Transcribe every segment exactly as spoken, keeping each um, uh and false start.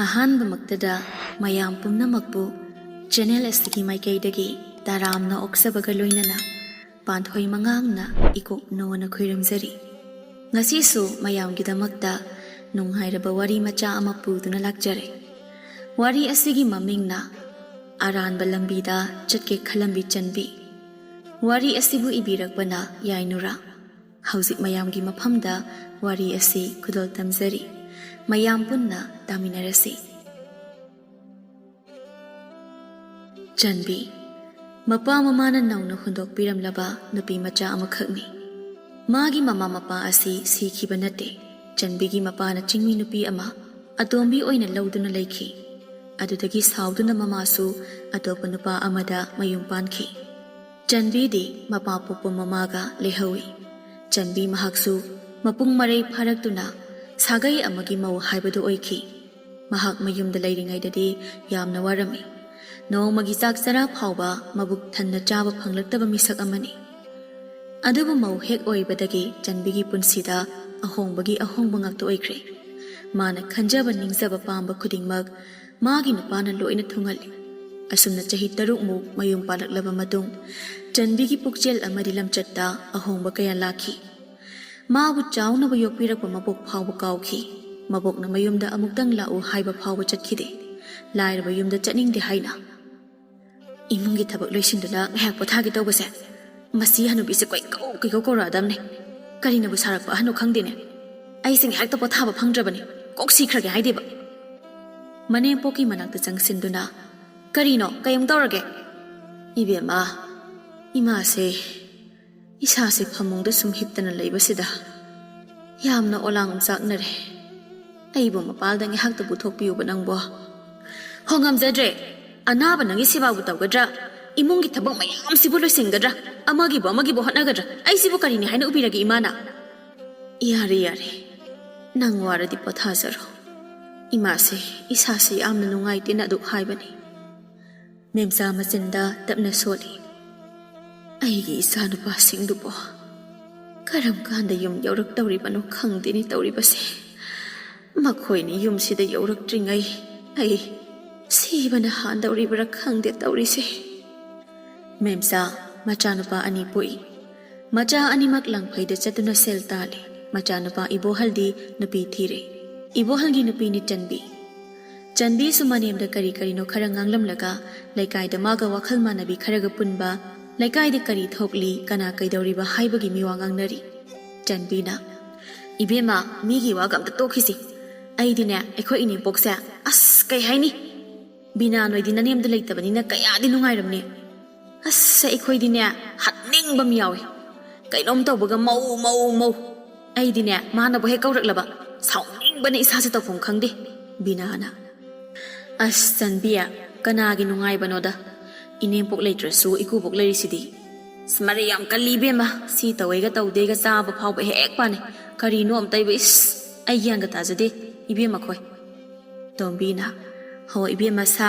ꯑꯍꯥꯟꯕꯃꯛꯇꯗ ꯃꯌꯥꯝ ꯄꯨꯝꯅꯃꯛꯄꯨ ꯆꯦꯅꯦꯜ ꯑꯁꯤꯒꯤ ꯃꯥꯏꯀꯩꯗꯒꯤ ꯇꯔꯥꯝꯅ ꯑꯣꯛꯆꯕꯒ ꯂꯣꯏꯅꯅ ꯄꯥꯟꯊꯣꯏ ꯃꯉꯥꯡꯅ ꯏꯀꯣꯛ ꯅꯣꯅ ꯈꯣꯏꯔꯝꯖꯔꯤ꯫ ꯉꯁꯤꯁꯨ ꯃꯌꯥꯝꯒꯤꯗꯃꯛꯇ ꯅꯨꯡꯉꯥꯏꯔꯕ ꯋꯥꯔꯤ ꯃꯆꯥ ꯑꯃ ꯄꯨꯗꯨꯅ ꯂꯥꯛꯆꯔꯦ꯫ ꯋꯥꯔꯤ ꯑꯁꯤꯒꯤ ꯃꯃꯤꯡꯅ ꯑꯔꯥꯟꯕ ꯂꯝꯕꯤꯗ ꯆꯠꯀꯦ ꯈꯜꯂꯝꯕꯤ ꯆꯟꯕꯤ꯫ ꯋꯥꯔꯤ ꯑꯁꯤꯕꯨ ꯏꯕꯤꯔꯛꯄꯅ ꯌꯥꯏꯅꯨꯔꯥ꯫ ꯍꯧꯖꯤꯛ ꯃꯌꯥꯝꯒꯤ ꯃꯐꯝꯗ ꯋꯥꯔꯤ ꯑꯁꯤ ꯈꯨꯗꯣꯜ ꯇꯝꯖꯔꯤ꯫ ꯃꯌꯥꯝ ꯄꯨꯟꯅ ꯇꯥꯃꯤꯟꯅꯔꯁꯤ꯫ ꯆꯟꯕꯤ, ꯃꯄꯥ ꯃꯃꯥꯅ ꯅꯧꯅ ꯍꯨꯟꯗꯣꯛꯄꯤꯔꯝꯂꯕ ꯅꯨꯄꯤ ꯃꯆꯥ ꯑꯃꯈꯛꯅꯤ꯫ ꯃꯥꯒꯤ ꯃꯃꯥ ꯃꯄꯥ ꯑꯁꯤ ꯁꯤꯈꯤꯕ ꯅꯠꯇꯦ꯫ ꯆꯟꯕꯤꯒꯤ ꯃꯄꯥꯅ ꯆꯤꯡꯃꯤ ꯅꯨꯄꯤ ꯑꯃ ꯑꯇꯣꯝꯕꯤ ꯑꯣꯏꯅ ꯂꯧꯗꯨꯅ ꯂꯩꯈꯤ꯫ ꯑꯗꯨꯗꯒꯤ ꯁꯥꯎꯗꯨꯅ ꯃꯃꯥꯁꯨ ꯑꯇꯣꯞꯄ ꯅꯨꯄꯥ ꯑꯃꯗ ꯃꯌꯨꯝ ꯄꯥꯟꯈꯤ꯫ ꯆꯟꯕꯤꯗꯤ ꯃꯄꯥ ꯄꯣꯛꯄ ꯃꯃꯥꯒ ꯂꯩꯍꯧꯏ꯫ ꯆꯟꯕꯤ ꯃꯍꯥꯛꯁꯨ ꯃꯄꯨꯡ ꯃꯔꯩ ꯐꯥꯔꯛꯇꯨꯅ ꯁꯥꯒꯩ ꯑꯃꯒꯤ ꯃꯧ ꯍꯥꯏꯕꯗꯨ ꯑꯣꯏꯈꯤ꯫ ꯃꯍꯥꯛ ꯃꯌꯨꯝꯗ ꯂꯩꯔꯤꯉꯩꯗꯗꯤ ꯌꯥꯝꯅ ꯋꯥꯔꯝꯃꯤ꯫ ꯅꯣꯡꯃꯒꯤ ꯆꯥꯛ ꯆꯔꯥ ꯐꯥꯎꯕ ꯃꯕꯨꯛ ꯊꯟꯅ ꯆꯥꯕ ꯐꯪꯂꯛꯇꯕ ꯃꯤꯁꯛ ꯑꯃꯅꯤ꯫ ꯑꯗꯨꯕꯨ ꯃꯧ ꯍꯦꯛ ꯑꯣꯏꯕꯗꯒꯤ ꯆꯟꯕꯤꯒꯤ ꯄꯨꯟꯁꯤꯗ ꯑꯍꯣꯡꯕꯒꯤ ꯑꯍꯣꯡꯕ ꯉꯥꯛꯇ ꯑꯣꯏꯈ꯭ꯔꯦ꯫ ꯃꯥꯅ ꯈꯟꯖꯕ ꯅꯤꯡꯖꯕ ꯄꯥꯝꯕ ꯈꯨꯗꯤꯡꯃꯛ ꯃꯥꯒꯤ ꯅꯨꯄꯥꯅ ꯂꯣꯏꯅ ꯊꯨꯡꯍꯜꯂꯤ꯫ ꯑꯁꯨꯝꯅ ꯆꯍꯤ ꯇꯔꯨꯛꯃꯨꯛ ꯃꯌꯨꯝ ꯄꯥꯜꯂꯛꯂꯕ ꯃꯇꯨꯡ, ꯆꯟꯕꯤꯒꯤ ꯄꯨꯛꯆꯦꯜ ꯑꯃꯗꯤ ꯂꯝꯆꯠꯇ ꯑꯍꯣꯡꯕ ꯀꯌꯥ ꯂꯥꯛꯈꯤ꯫ ꯃꯥꯕꯨ ꯆꯥꯎꯅꯕ ꯌꯣꯛꯄꯤꯔꯛꯄ ꯃꯕꯣꯛ ꯐꯥꯎꯕ ꯀꯥꯎꯈꯤ꯫ ꯃꯕꯣꯛꯅ ꯃꯌꯨꯝꯗ ꯑꯃꯨꯛꯇꯪ ꯂꯥꯛꯎ ꯍꯥꯏꯕ ꯐꯥꯎꯕ ꯆꯠꯈꯤꯗꯦ꯫ ꯂꯥꯏꯔꯕ ꯌꯨꯝꯗ ꯆꯠꯅꯤꯡꯗꯦ ꯍꯥꯏꯅ꯫ ꯏꯃꯨꯡꯒꯤ ꯊꯕꯛ ꯂꯣꯏꯁꯤꯟꯗꯨꯅ ꯉꯥꯏꯍꯥꯛ ꯄꯣꯊꯥꯒꯦ ꯇꯧꯕꯁꯦ, ꯃꯁꯤ ꯍꯅꯨꯕꯤꯁꯦ ꯀꯣꯏꯀꯧ ꯀꯣꯏꯀꯧ ꯀꯧꯔꯛꯑꯗꯕꯅꯦ꯫ ꯀꯔꯤꯅꯕꯨ ꯁꯥꯔꯛꯄ ꯑꯍꯟꯅꯣ ꯈꯪꯗꯦꯅꯦ꯫ ꯑꯩꯁꯦ ꯉꯥꯏꯍꯥꯛꯇ ꯄꯣꯊꯥꯕ ꯐꯪꯗ꯭ꯔꯕꯅꯦ꯫ ꯀꯣꯛ ꯁꯤꯈ꯭ꯔꯒꯦ ꯍꯥꯏꯗꯦꯕ꯫ ꯃꯅꯦꯝꯄꯣꯛꯀꯤ ꯃꯅꯥꯛꯇ ꯆꯪꯁꯤꯟꯗꯨꯅ, "ꯀꯔꯤꯅꯣ? ꯀꯩ ꯑꯃꯨꯛ ꯇꯧꯔꯒꯦ?" "ꯏꯕꯦꯝꯃ, ꯏꯃꯥꯁꯦ, ꯏꯁꯥꯁꯦ ꯐꯃꯨꯡꯗ ꯁꯨꯝ ꯍꯤꯞꯇꯅ ꯂꯩꯕꯁꯤꯗ ꯌꯥꯝꯅ ꯑꯣꯂꯥꯡ ꯑꯣꯝꯆꯥꯛꯅꯔꯦ꯫ ꯑꯩꯕꯨ ꯃꯄꯥꯜꯗ ꯉꯥꯏꯍꯥꯛꯇ ꯄꯨꯊꯣꯛꯄꯤꯌꯨꯕ ꯅꯪꯕꯣ꯫" "ꯍꯣ, ꯉꯝꯖꯗ꯭ꯔꯦ꯫ ꯑꯅꯥꯕ ꯅꯪꯒꯤ ꯁꯦꯕꯥꯕꯨ ꯇꯧꯒꯗ꯭ꯔꯥ? ꯏꯃꯨꯡꯒꯤ ꯊꯕꯛ ꯃꯌꯥꯝꯁꯤꯕꯨ ꯂꯣꯏꯁꯤꯟꯒꯗ꯭ꯔꯥ? ꯑꯃꯒꯤꯕꯨ ꯑꯃꯒꯤꯕꯨ ꯍꯣꯠꯅꯒꯗ꯭ꯔꯥ? ꯑꯩꯁꯤꯕꯨ ꯀꯔꯤꯅꯤ ꯍꯥꯏꯅ ꯎꯕꯤꯔꯒꯦ, ꯏꯃꯥꯅ?" "ꯌꯥꯔꯦ, ꯌꯥꯔꯦ꯫ ꯅꯪ ꯋꯥꯔꯗꯤ ꯄꯣꯊꯥꯖꯔꯣ꯫ ꯏꯃꯥꯁꯦ, ꯏꯁꯥꯁꯦ ꯌꯥꯝꯅ ꯅꯨꯡꯉꯥꯏꯇꯦꯅ ꯑꯗꯨꯛ ꯍꯥꯏꯕꯅꯤ꯫" ꯃꯦꯝꯆꯥ ꯃꯆꯤꯟꯗ ꯇꯞꯅ ꯁꯣꯜꯂꯤ꯫ "ꯑꯩꯒꯤ ꯏꯆꯥꯅꯨꯄꯥꯁꯤꯡꯗꯨꯕꯨ ꯀꯔꯝ ꯀꯥꯟꯗ ꯌꯨꯝ ꯌꯧꯔꯛꯇꯧꯔꯤꯕꯅꯣ ꯈꯪꯗꯦꯅꯦ ꯇꯧꯔꯤꯕꯁꯦ꯫ ꯃꯈꯣꯏꯅꯤ ꯌꯨꯝꯁꯤꯗ ꯌꯧꯔꯛꯇ꯭ꯔꯤꯉꯩ ꯑꯩ ꯁꯤꯕꯅ ꯍꯥꯟꯗꯧꯔꯤꯕ꯭ꯔꯥ ꯈꯪꯗꯦ ꯇꯧꯔꯤꯁꯦ꯫ ꯃꯦꯝꯆꯥ ꯃꯆꯥꯅꯨꯄꯥ ꯑꯅꯤ ꯄꯣꯛꯏ꯫ ꯃꯆꯥ ꯑꯅꯤꯃꯛ ꯂꯪꯐꯩꯗ ꯆꯠꯇꯨꯅ ꯁꯦꯜ ꯇꯥꯜꯂꯤ꯫ ꯃꯆꯥꯅꯨꯄꯥ ꯏꯕꯣꯍꯜꯗꯤ ꯅꯨꯄꯤ ꯊꯤꯔꯦ꯫ ꯏꯕꯣꯍꯜꯒꯤ ꯅꯨꯄꯤꯅꯤ ꯆꯟꯕꯤ꯫ ꯆꯟꯕꯤꯁꯨ ꯃꯅꯦꯝꯗ ꯀꯔꯤ ꯀꯔꯤꯅꯣ ꯈꯔ ꯉꯥꯡꯂꯝꯂꯒ ꯂꯩꯀꯥꯏꯗ ꯃꯥꯒ ꯋꯥꯈꯜ ꯃꯥꯟꯅꯕꯤ ꯈꯔꯒ ꯄꯨꯟꯕ, ꯂꯩꯀꯥꯏꯗ ꯀꯔꯤ ꯊꯣꯛꯂꯤ, ꯀꯅꯥ ꯀꯩꯗꯧꯔꯤꯕ ꯍꯥꯏꯕꯒꯤ ꯃꯤꯋꯥ ꯉꯥꯡꯅꯔꯤ꯫ ꯆꯟꯕꯤꯅ, "ꯏꯕꯦꯝꯃ, ꯃꯤꯒꯤ ꯋꯥꯒ ꯑꯝꯇ ꯇꯣꯛꯈꯤꯁꯤ꯫ ꯑꯩꯗꯤꯅꯦ, ꯑꯩꯈꯣꯏ ꯏꯅꯦꯝꯄꯣꯛꯁꯦ, ꯑꯁ, ꯀꯩ ꯍꯥꯏꯅꯤ? ꯕꯤꯅꯥ, ꯅꯣꯏꯗꯤ ꯅꯅꯦꯝꯗ ꯂꯩꯇꯕꯅꯤꯅ ꯀꯌꯥꯗꯤ ꯅꯨꯡꯉꯥꯏꯔꯝꯅꯤ꯫ ꯑꯁ, ꯑꯩꯈꯣꯏꯗꯤꯅꯦ, ꯍꯥꯠꯅꯤꯡꯕ ꯑꯃ ꯌꯥꯎꯏ꯫ ꯀꯩꯅꯣꯝ ꯇꯧꯕꯒ ꯃꯧ, ꯃꯧ, ꯃꯧ꯫ ꯑꯩꯗꯤꯅꯦ, ꯃꯥꯅꯕꯨ ꯍꯦꯛ ꯀꯧꯔꯛꯂꯕ ꯁꯥꯎꯅꯤꯡꯕꯅ ꯏꯁꯥꯁꯦ ꯇꯧꯐꯝ ꯈꯪꯗꯦ꯫" ꯕꯤꯅꯥꯅ, "ꯑꯁ, ꯆꯟꯕꯤ, ꯀꯅꯥꯒꯤ ꯅꯨꯡꯉꯥꯏꯕꯅꯣꯗ? ꯏꯅꯦꯝꯄꯣꯛ ꯂꯩꯇ꯭ꯔꯁꯨ ꯏꯀꯨꯕꯣꯛ ꯂꯩꯔꯤꯁꯤꯗꯤ꯫" "ꯑꯁ, ꯃꯔꯩ ꯌꯥꯝ ꯀꯜꯂꯤ ꯏꯕꯦꯝꯃ꯫ ꯁꯤ ꯇꯧꯋꯦꯒ ꯇꯧꯗꯦꯒ ꯆꯥꯕ ꯐꯥꯎꯕ ꯍꯦꯛ ꯄꯥꯅꯩ꯫ ꯀꯔꯤꯅꯣ ꯑꯝꯇ ꯑꯩꯕꯨ, ꯏꯁ, ꯑꯩ ꯒ꯭ꯌꯥꯟꯒ ꯇꯥꯖꯗꯦ ꯏꯕꯦꯝꯃ ꯈꯣꯏ꯫" ꯇꯣꯝꯕꯤꯅ, "ꯍꯣ ꯏꯕꯦꯝꯃ ꯁꯥ,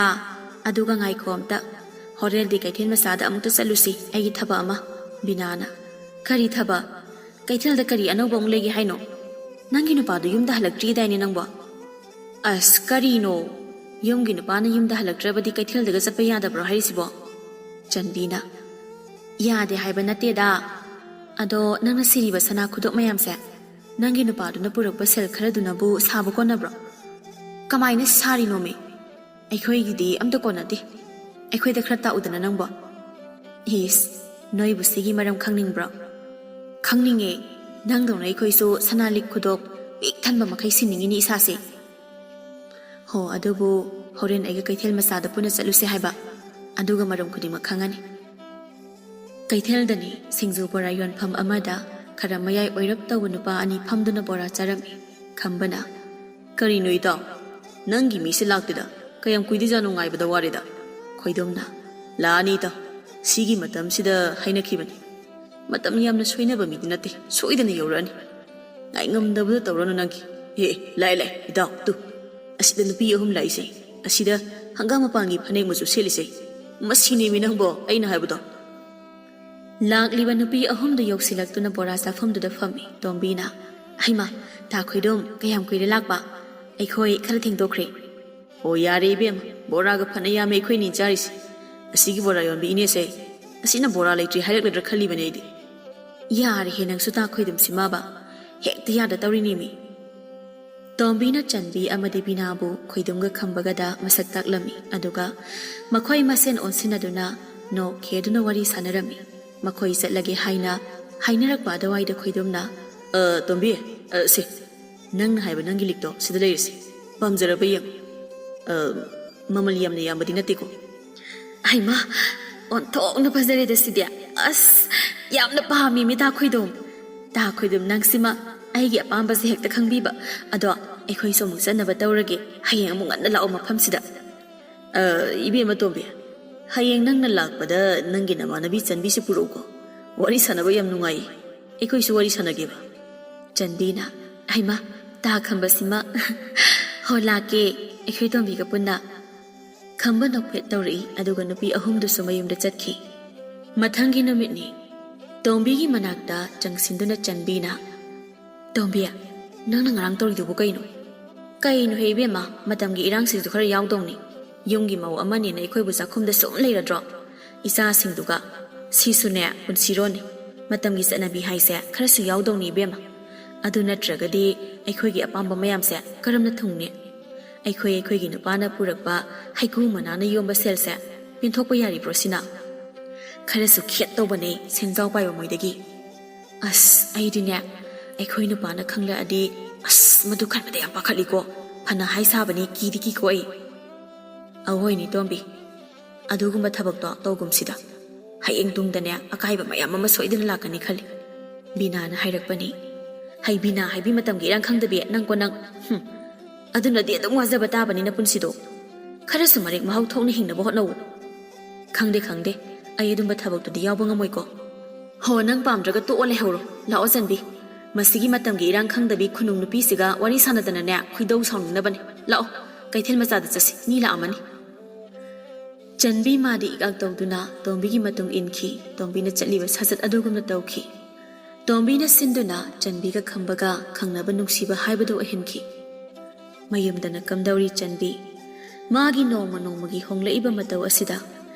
ꯑꯗꯨꯒ ꯉꯥꯏꯈꯣ ꯑꯝꯇ꯫ ꯍꯣꯔꯦꯟꯗꯤ ꯀꯩꯊꯦꯜ ꯃꯆꯥꯗ ꯑꯃꯨꯛꯇ ꯆꯠꯂꯨꯁꯤ, ꯑꯩꯒꯤ ꯊꯕꯛ ꯑꯃ꯫" ꯕꯤꯅꯥꯅ, "ꯀꯔꯤ ꯊꯕꯛ? ꯀꯩꯊꯦꯜꯗ ꯀꯔꯤ ꯑꯅꯧꯕ ꯑꯃꯨꯛ ꯂꯩꯒꯦ ꯍꯥꯏꯅꯣ? ꯅꯪꯒꯤ ꯅꯨꯄꯥꯗꯨ ꯌꯨꯝꯗ ꯍꯜꯂꯛꯇ꯭ꯔꯤꯗꯥꯏꯅꯦ ꯅꯪꯕꯣ?" "ꯑꯁ, ꯀꯔꯤꯅꯣ? ꯌꯨꯝꯒꯤ ꯅꯨꯄꯥꯅ ꯌꯨꯝꯗ ꯍꯜꯂꯛꯇ꯭ꯔꯕꯗꯤ ꯀꯩꯊꯦꯜꯗꯒ ꯆꯠꯄ ꯌꯥꯗꯕ꯭ꯔꯣ ꯍꯥꯏꯔꯤꯁꯤꯕꯣ?" ꯆꯟꯕꯤꯅ, "ꯌꯥꯗꯦ ꯍꯥꯏꯕ ꯅꯠꯇꯦꯗ꯫ ꯑꯗꯣ ꯅꯪꯅ ꯁꯤꯔꯤꯕ ꯁꯅꯥ ꯈꯨꯗꯣꯞ ꯃꯌꯥꯝꯁꯦ ꯅꯪꯒꯤ ꯅꯨꯄꯥꯗꯨꯅ ꯄꯨꯔꯛꯄ ꯁꯦꯜ ꯈꯔꯗꯨꯅꯕꯨ ꯁꯥꯕ ꯀꯣꯟꯅꯕ꯭ꯔꯣ? ꯀꯃꯥꯏꯅ ꯁꯥꯔꯤꯅꯣꯃꯤ? ꯑꯩꯈꯣꯏꯒꯤꯗꯤ ꯑꯝꯇ ꯀꯣꯟꯅꯗꯦ꯫ ꯑꯩꯈꯣꯏꯗ ꯈꯔ ꯇꯥꯛꯎꯗꯅ ꯅꯪꯕꯣ꯫" "ꯏꯁ, ꯅꯣꯏꯕꯨ ꯁꯤꯒꯤ ꯃꯔꯝ ꯈꯪꯅꯤꯡꯕ꯭ꯔꯣ? ꯈꯪꯅꯤꯡꯉꯦ꯫ ꯅꯪꯗꯧꯅ ꯑꯩꯈꯣꯏꯁꯨ ꯁꯅꯥ ꯂꯤꯛ ꯈꯨꯗꯣꯞ ꯄꯤꯛ ꯊꯟꯕ ꯃꯈꯩ ꯁꯤꯅꯤꯡꯉꯤꯅꯤ ꯏꯁꯥꯁꯦ꯫" "ꯍꯣ, ꯑꯗꯨꯕꯨ ꯍꯣꯔꯦꯟ ꯑꯩꯒ ꯀꯩꯊꯦꯜ ꯃꯆꯥꯗ ꯄꯨꯟꯅ ꯆꯠꯂꯨꯁꯦ ꯍꯥꯏꯕ꯫ ꯑꯗꯨꯒ ꯃꯔꯝ ꯈꯨꯗꯤꯡꯃꯛ ꯈꯪꯉꯅꯤ꯫" ꯀꯩꯊꯦꯜꯗꯅꯤ ꯁꯤꯡꯖꯨ ꯕꯣꯔꯥ ꯌꯣꯟꯐꯝ ꯑꯃꯗ ꯈꯔ ꯃꯌꯥꯏ ꯑꯣꯏꯔꯞ ꯇꯧꯕ ꯅꯨꯄꯥ ꯑꯅꯤ ꯐꯝꯗꯨꯅ ꯕꯣꯔꯥ ꯆꯥꯔꯝꯃꯤ꯫ ꯈꯝꯕꯅ, "ꯀꯔꯤꯅꯣ ꯏꯇꯥꯎ? ꯅꯪꯒꯤ ꯃꯤꯁꯦ ꯂꯥꯛꯇꯦꯗ꯫ ꯀꯌꯥꯝ ꯀꯨꯏꯗꯣꯏꯖꯥꯠꯅꯣ ꯉꯥꯏꯕꯗ ꯋꯥꯔꯦꯗ꯫" ꯈꯣꯏꯗꯣꯝꯅ, "ꯂꯥꯛꯑꯅꯤ ꯏꯇꯥꯎ꯫ ꯁꯤꯒꯤ ꯃꯇꯝꯁꯤꯗ ꯍꯥꯏꯅꯈꯤꯕꯅꯤ꯫ ꯃꯇꯝ ꯌꯥꯝꯅ ꯁꯣꯏꯅꯕ ꯃꯤꯗꯤ ꯅꯠꯇꯦ꯫ ꯁꯣꯏꯗꯅ ꯌꯧꯔꯛꯑꯅꯤ꯫ ꯉꯥꯏꯉꯝꯗꯕꯗ ꯇꯧꯔꯅꯨ ꯅꯪꯒꯤ꯫ ꯑꯦ, ꯂꯥꯛꯑꯦ, ꯂꯥꯛꯑꯦ, ꯏꯇꯥꯎ, ꯇꯨ꯫ ꯑꯁꯤꯗ ꯅꯨꯄꯤ ꯑꯍꯨꯝ ꯂꯥꯛꯏꯁꯦ꯫ ꯑꯁꯤꯗ ꯍꯪꯒꯥꯝ ꯃꯄꯥꯟꯒꯤ ꯐꯅꯦꯛ ꯃꯆꯨ ꯁꯦꯠꯂꯤꯁꯦ꯫ ꯃꯁꯤꯅꯦꯃꯤ ꯅꯪꯕꯣ ꯑꯩꯅ ꯍꯥꯏꯕꯗꯣ꯫" ꯂꯥꯛꯂꯤꯕ ꯅꯨꯄꯤ ꯑꯍꯨꯝꯗꯨ ꯌꯧꯁꯤꯜꯂꯛꯇꯨꯅ ꯕꯣꯔꯥ ꯆꯥꯐꯝꯗꯨꯗ ꯐꯝꯃꯤ꯫ ꯇꯣꯝꯕꯤꯅ, "ꯍꯩꯃꯥ, ꯇꯥ ꯈꯣꯏꯗꯣꯝ, ꯀꯌꯥꯝ ꯀꯨꯏꯔꯦ ꯂꯥꯛꯄ? ꯑꯩꯈꯣꯏ ꯈꯔ ꯊꯦꯡꯗꯣꯛꯈ꯭ꯔꯦ꯫ ꯑꯣ, ꯌꯥꯔꯦ ꯏꯕꯦꯝꯃ, ꯕꯣꯔꯥꯒ ꯐꯅ ꯌꯥꯝꯃꯦ ꯑꯩꯈꯣꯏꯅꯤ ꯆꯥꯔꯤꯁꯦ꯫ ꯑꯁꯤꯒꯤ ꯕꯣꯔꯥ ꯌꯣꯟꯕꯤ ꯏꯅꯦꯁꯦ, ꯑꯁꯤꯅ ꯕꯣꯔꯥ ꯂꯩꯇ꯭ꯔꯤ ꯍꯥꯏꯔꯛꯂꯗ꯭ꯔꯥ ꯈꯜꯂꯤꯕꯅꯦ ꯑꯩꯗꯤ꯫ ꯌꯥꯔꯦꯍꯦ ꯅꯪꯁꯨ, ꯇꯥ ꯈꯣꯏꯗꯨꯝꯁꯤꯃꯕ꯫ ꯍꯦꯛꯇ ꯌꯥꯗ ꯇꯧꯔꯤꯅꯤꯃꯤ꯫ ꯇꯣꯝꯕꯤꯅ ꯆꯟꯕꯤ ꯑꯃꯗꯤ ꯕꯤꯅꯥꯕꯨ ꯈꯣꯏꯗꯨꯝꯒ ꯈꯝꯕꯒꯗ ꯃꯁꯛ ꯇꯥꯛꯂꯝꯃꯤ, ꯑꯗꯨꯒ ꯃꯈꯣꯏ ꯃꯁꯦꯟ ꯑꯣꯟꯁꯤꯟꯅꯗꯨꯅ ꯅꯣꯛ ꯈꯦꯗꯨꯅ ꯋꯥꯔꯤ ꯁꯥꯟꯅꯔꯝꯃꯤ꯫ ꯃꯈꯣꯏ ꯆꯠꯂꯒꯦ ꯍꯥꯏꯅ ꯍꯥꯏꯅꯔꯛꯄ ꯑꯗꯨꯋꯥꯏꯗ ꯈꯣꯏꯗꯨꯝꯅ, "ꯑ, ꯇꯣꯝꯕꯤ, ꯑ, ꯁꯦ, ꯅꯪꯅ ꯍꯥꯏꯕ ꯅꯪꯒꯤ ꯂꯤꯛꯇꯣ ꯁꯤꯗ ꯂꯩꯔꯤꯁꯦ꯫ ꯄꯥꯝꯖꯔꯕ ꯌꯦꯡꯉꯨ꯫ ꯑ, ꯃꯃꯜ ꯌꯥꯝꯅ ꯌꯥꯝꯕꯗꯤ ꯅꯠꯇꯦꯀꯣ?" ꯍꯩꯃꯥ, ꯑꯣꯟꯊꯣꯛꯅ ꯐꯖꯔꯦꯗ ꯁꯤꯗꯤ꯫ ꯑꯁ, ꯌꯥꯝꯅ ꯄꯥꯝꯃꯤ ꯃꯤ ꯇꯥ ꯈꯣꯏꯗꯨꯝ꯫ ꯇꯥ ꯈꯣꯏꯗꯨꯝ, ꯅꯪꯁꯤꯃ ꯑꯩꯒꯤ ꯑꯄꯥꯝꯕꯁꯦ ꯍꯦꯛꯇ ꯈꯪꯕꯤꯕ꯫ ꯑꯗꯣ ꯑꯩꯈꯣꯏꯁꯨ ꯑꯃꯨꯛ ꯆꯠꯅꯕ ꯇꯧꯔꯒꯦ꯫ ꯍꯌꯦꯡ ꯑꯃꯨꯛ ꯉꯟꯅ ꯂꯥꯛꯑꯣ ꯃꯐꯝꯁꯤꯗ꯫ "ꯑ, ꯏꯕꯦꯝꯃ ꯇꯣꯝꯕꯤ, ꯍꯌꯦꯡ ꯅꯪꯅ ꯂꯥꯛꯄꯗ ꯅꯪꯒꯤ ꯅꯃꯥꯟꯅꯕꯤ ꯆꯟꯕꯤꯁꯤ ꯄꯨꯔꯛꯎꯀꯣ꯫ ꯋꯥꯔꯤ ꯁꯥꯟꯅꯕ ꯌꯥꯝ ꯅꯨꯡꯉꯥꯏꯌꯦ꯫ ꯑꯩꯈꯣꯏꯁꯨ ꯋꯥꯔꯤ ꯁꯥꯟꯅꯒꯦꯕ꯫" ꯆꯟꯕꯤꯅ, "ꯍꯩꯃꯥ, ꯇꯥ ꯈꯝꯕꯁꯤꯃ꯫" "ꯍꯣ, ꯂꯥꯛꯀꯦ, ꯑꯩꯈꯣꯏ ꯇꯣꯝꯕꯤꯒ ꯄꯨꯟꯅ꯫" ꯈꯝꯕ ꯅꯣꯛꯐꯦꯠ ꯇꯧꯔꯛꯏ, ꯑꯗꯨꯒ ꯅꯨꯄꯤ ꯑꯍꯨꯝꯗꯨꯁꯨ ꯃꯌꯨꯝꯗ ꯆꯠꯈꯤ꯫ ꯃꯊꯪꯒꯤ ꯅꯨꯃꯤꯠꯅꯤ꯫ ꯇꯣꯝꯕꯤꯒꯤ ꯃꯅꯥꯛꯇ ꯆꯪꯁꯤꯟꯗꯨꯅ ꯆꯟꯕꯤꯅ, "ꯇꯣꯝꯕꯤ, ꯅꯪꯅ ꯉꯔꯥꯡ ꯇꯧꯔꯤꯗꯨꯕꯨ ꯀꯩꯅꯣ?" "ꯀꯩꯅꯣ ꯍꯦ ꯏꯕꯦꯝꯃ, ꯃꯇꯝꯒꯤ ꯏꯔꯥꯡꯁꯤꯁꯨ ꯈꯔ ꯌꯥꯎꯗꯧꯅꯤ꯫ ꯌꯨꯝꯒꯤ ꯃꯧ ꯑꯃꯅꯤꯅ ꯑꯩꯈꯣꯏꯕꯨ ꯆꯥꯛꯈꯨꯝꯗ ꯁꯨꯝ ꯂꯩꯔꯗ꯭ꯔꯣ? ꯏꯆꯥꯁꯤꯡꯗꯨꯒ꯫ ꯁꯤꯁꯨꯅꯦ, ꯄꯨꯟꯁꯤꯔꯣꯟꯅꯤ꯫ ꯃꯇꯝꯒꯤ ꯆꯠꯅꯕꯤ ꯍꯥꯏꯁꯦ ꯈꯔꯁꯨ ꯌꯥꯎꯗꯧꯅꯤ ꯏꯕꯦꯝꯃ꯫ ꯑꯗꯨ ꯅꯠꯇ꯭ꯔꯒꯗꯤ ꯑꯩꯈꯣꯏꯒꯤ ꯑꯄꯥꯝꯕ ꯃꯌꯥꯝꯁꯦ ꯀꯔꯝꯅ ꯊꯨꯡꯅꯤ? ꯑꯩꯈꯣꯏ ꯑꯩꯈꯣꯏꯒꯤ ꯅꯨꯄꯥꯅ ꯄꯨꯔꯛꯄ ꯍꯩꯀ꯭ꯔꯨ ꯃꯅꯥꯅ ꯌꯣꯝꯕ ꯁꯦꯜꯁꯦ ꯄꯦꯟꯊꯣꯛꯄ ꯌꯥꯔꯤꯕ꯭ꯔꯣ ꯁꯤꯅ? ꯈꯔꯁꯨ ꯈꯦꯠ ꯇꯧꯕꯅꯦ ꯁꯦꯟꯖꯥꯎ ꯄꯥꯏꯕ ꯃꯣꯏꯗꯒꯤ꯫ ꯑꯁ, ꯑꯩꯗꯤꯅꯦ, ꯑꯩꯈꯣꯏ ꯅꯨꯄꯥꯅ ꯈꯪꯂꯛꯑꯗꯤ, ꯑꯁ, ꯃꯗꯨ ꯈꯟꯕꯗ ꯌꯥꯝ ꯄꯥꯈꯠꯂꯤꯀꯣ꯫ ꯐꯅ ꯍꯥꯏ ꯁꯥꯕꯅꯤ, ꯀꯤꯗꯤ ꯀꯤꯀꯣ ꯑꯩ꯫" "ꯑꯍꯣꯏꯅꯦ ꯇꯣꯝꯕꯤ, ꯑꯗꯨꯒꯨꯝꯕ ꯊꯕꯛꯇꯣ ꯇꯧꯒꯨꯝꯁꯤꯗ꯫ ꯍꯌꯦꯡ ꯇꯨꯡꯗꯅꯦ ꯑꯀꯥꯏꯕ ꯃꯌꯥꯝ ꯑꯃ ꯁꯣꯏꯗꯅ ꯂꯥꯛꯀꯅꯤ ꯈꯜꯂꯤ꯫" ꯕꯤꯅꯥꯅ ꯍꯥꯏꯔꯛꯄꯅꯤ꯫ "ꯍꯩ ꯕꯤꯅꯥ ꯍꯥꯏꯕꯤ, ꯃꯇꯝꯒꯤ ꯏꯔꯥꯡ ꯈꯪꯗꯕꯤ ꯅꯪꯀꯣ ꯅꯪ꯫ ꯍꯨꯝ꯫ ꯑꯗꯨꯅꯗꯤ ꯑꯗꯨꯝ ꯋꯥꯖꯕ ꯇꯥꯕꯅꯤ ꯅꯄꯨꯟꯁꯤꯗꯣ꯫ ꯈꯔꯁꯨ ꯃꯔꯦꯛ ꯃꯍꯥꯎ ꯊꯣꯛꯅ ꯍꯤꯡꯅꯕ ꯍꯣꯠꯅꯧ꯫" "ꯈꯪꯗꯦ, ꯈꯪꯗꯦ꯫ ꯑꯩ ꯑꯗꯨꯝꯕ ꯊꯕꯛꯇꯨꯗꯤ ꯌꯥꯎꯕ ꯉꯝꯃꯣꯏꯀꯣ꯫" "ꯍꯣ, ꯅꯪ ꯄꯥꯝꯗ꯭ꯔꯒ ꯇꯣꯛꯑ ꯂꯩꯍꯧꯔꯣ꯫ ꯂꯥꯛꯑꯣ ꯆꯟꯕꯤ꯫ ꯃꯁꯤꯒꯤ ꯃꯇꯝꯒꯤ ꯏꯔꯥꯡ ꯈꯪꯗꯕꯤ ꯈꯨꯅꯨꯡ ꯅꯨꯄꯤꯁꯤꯒ ꯋꯥꯔꯤ ꯁꯥꯟꯅꯗꯅꯅꯦ ꯈꯣꯏꯗꯧ ꯁꯥꯎꯅꯤꯡꯅꯕꯅꯤ꯫ ꯂꯥꯛꯑꯣ, ꯀꯩꯊꯦꯜ ꯃꯆꯥꯗ ꯆꯠꯁꯤ꯫ ꯃꯤ ꯂꯥꯛꯑꯝꯃꯅꯤ꯫" ꯆꯟꯕꯤ ꯃꯥꯗꯤ ꯏꯀꯥꯛ ꯇꯧꯗꯨꯅ ꯇꯣꯝꯕꯤꯒꯤ ꯃꯇꯨꯡ ꯏꯟꯈꯤ꯫ ꯇꯣꯝꯕꯤꯅ ꯆꯠꯂꯤꯕ ꯁꯥꯖꯠ ꯑꯗꯨꯒꯨꯝꯅ ꯇꯧꯈꯤ꯫ ꯇꯣꯝꯕꯤꯅ ꯁꯤꯟꯗꯨꯅ ꯆꯟꯕꯤꯒ ꯈꯝꯕꯒ ꯈꯪꯅꯕ ꯅꯨꯡꯁꯤꯕ ꯍꯥꯏꯕꯗꯨ ꯑꯣꯏꯍꯟꯈꯤ꯫ ꯃꯌꯨꯝꯗꯅ ꯀꯝꯗꯧꯔꯤ ꯆꯟꯕꯤ? ꯃꯥꯒꯤ ꯅꯣꯡꯃ ꯅꯣꯡꯃꯒꯤ ꯍꯣꯡꯂꯛꯏꯕ ꯃꯇꯧ ꯑꯁꯤꯗ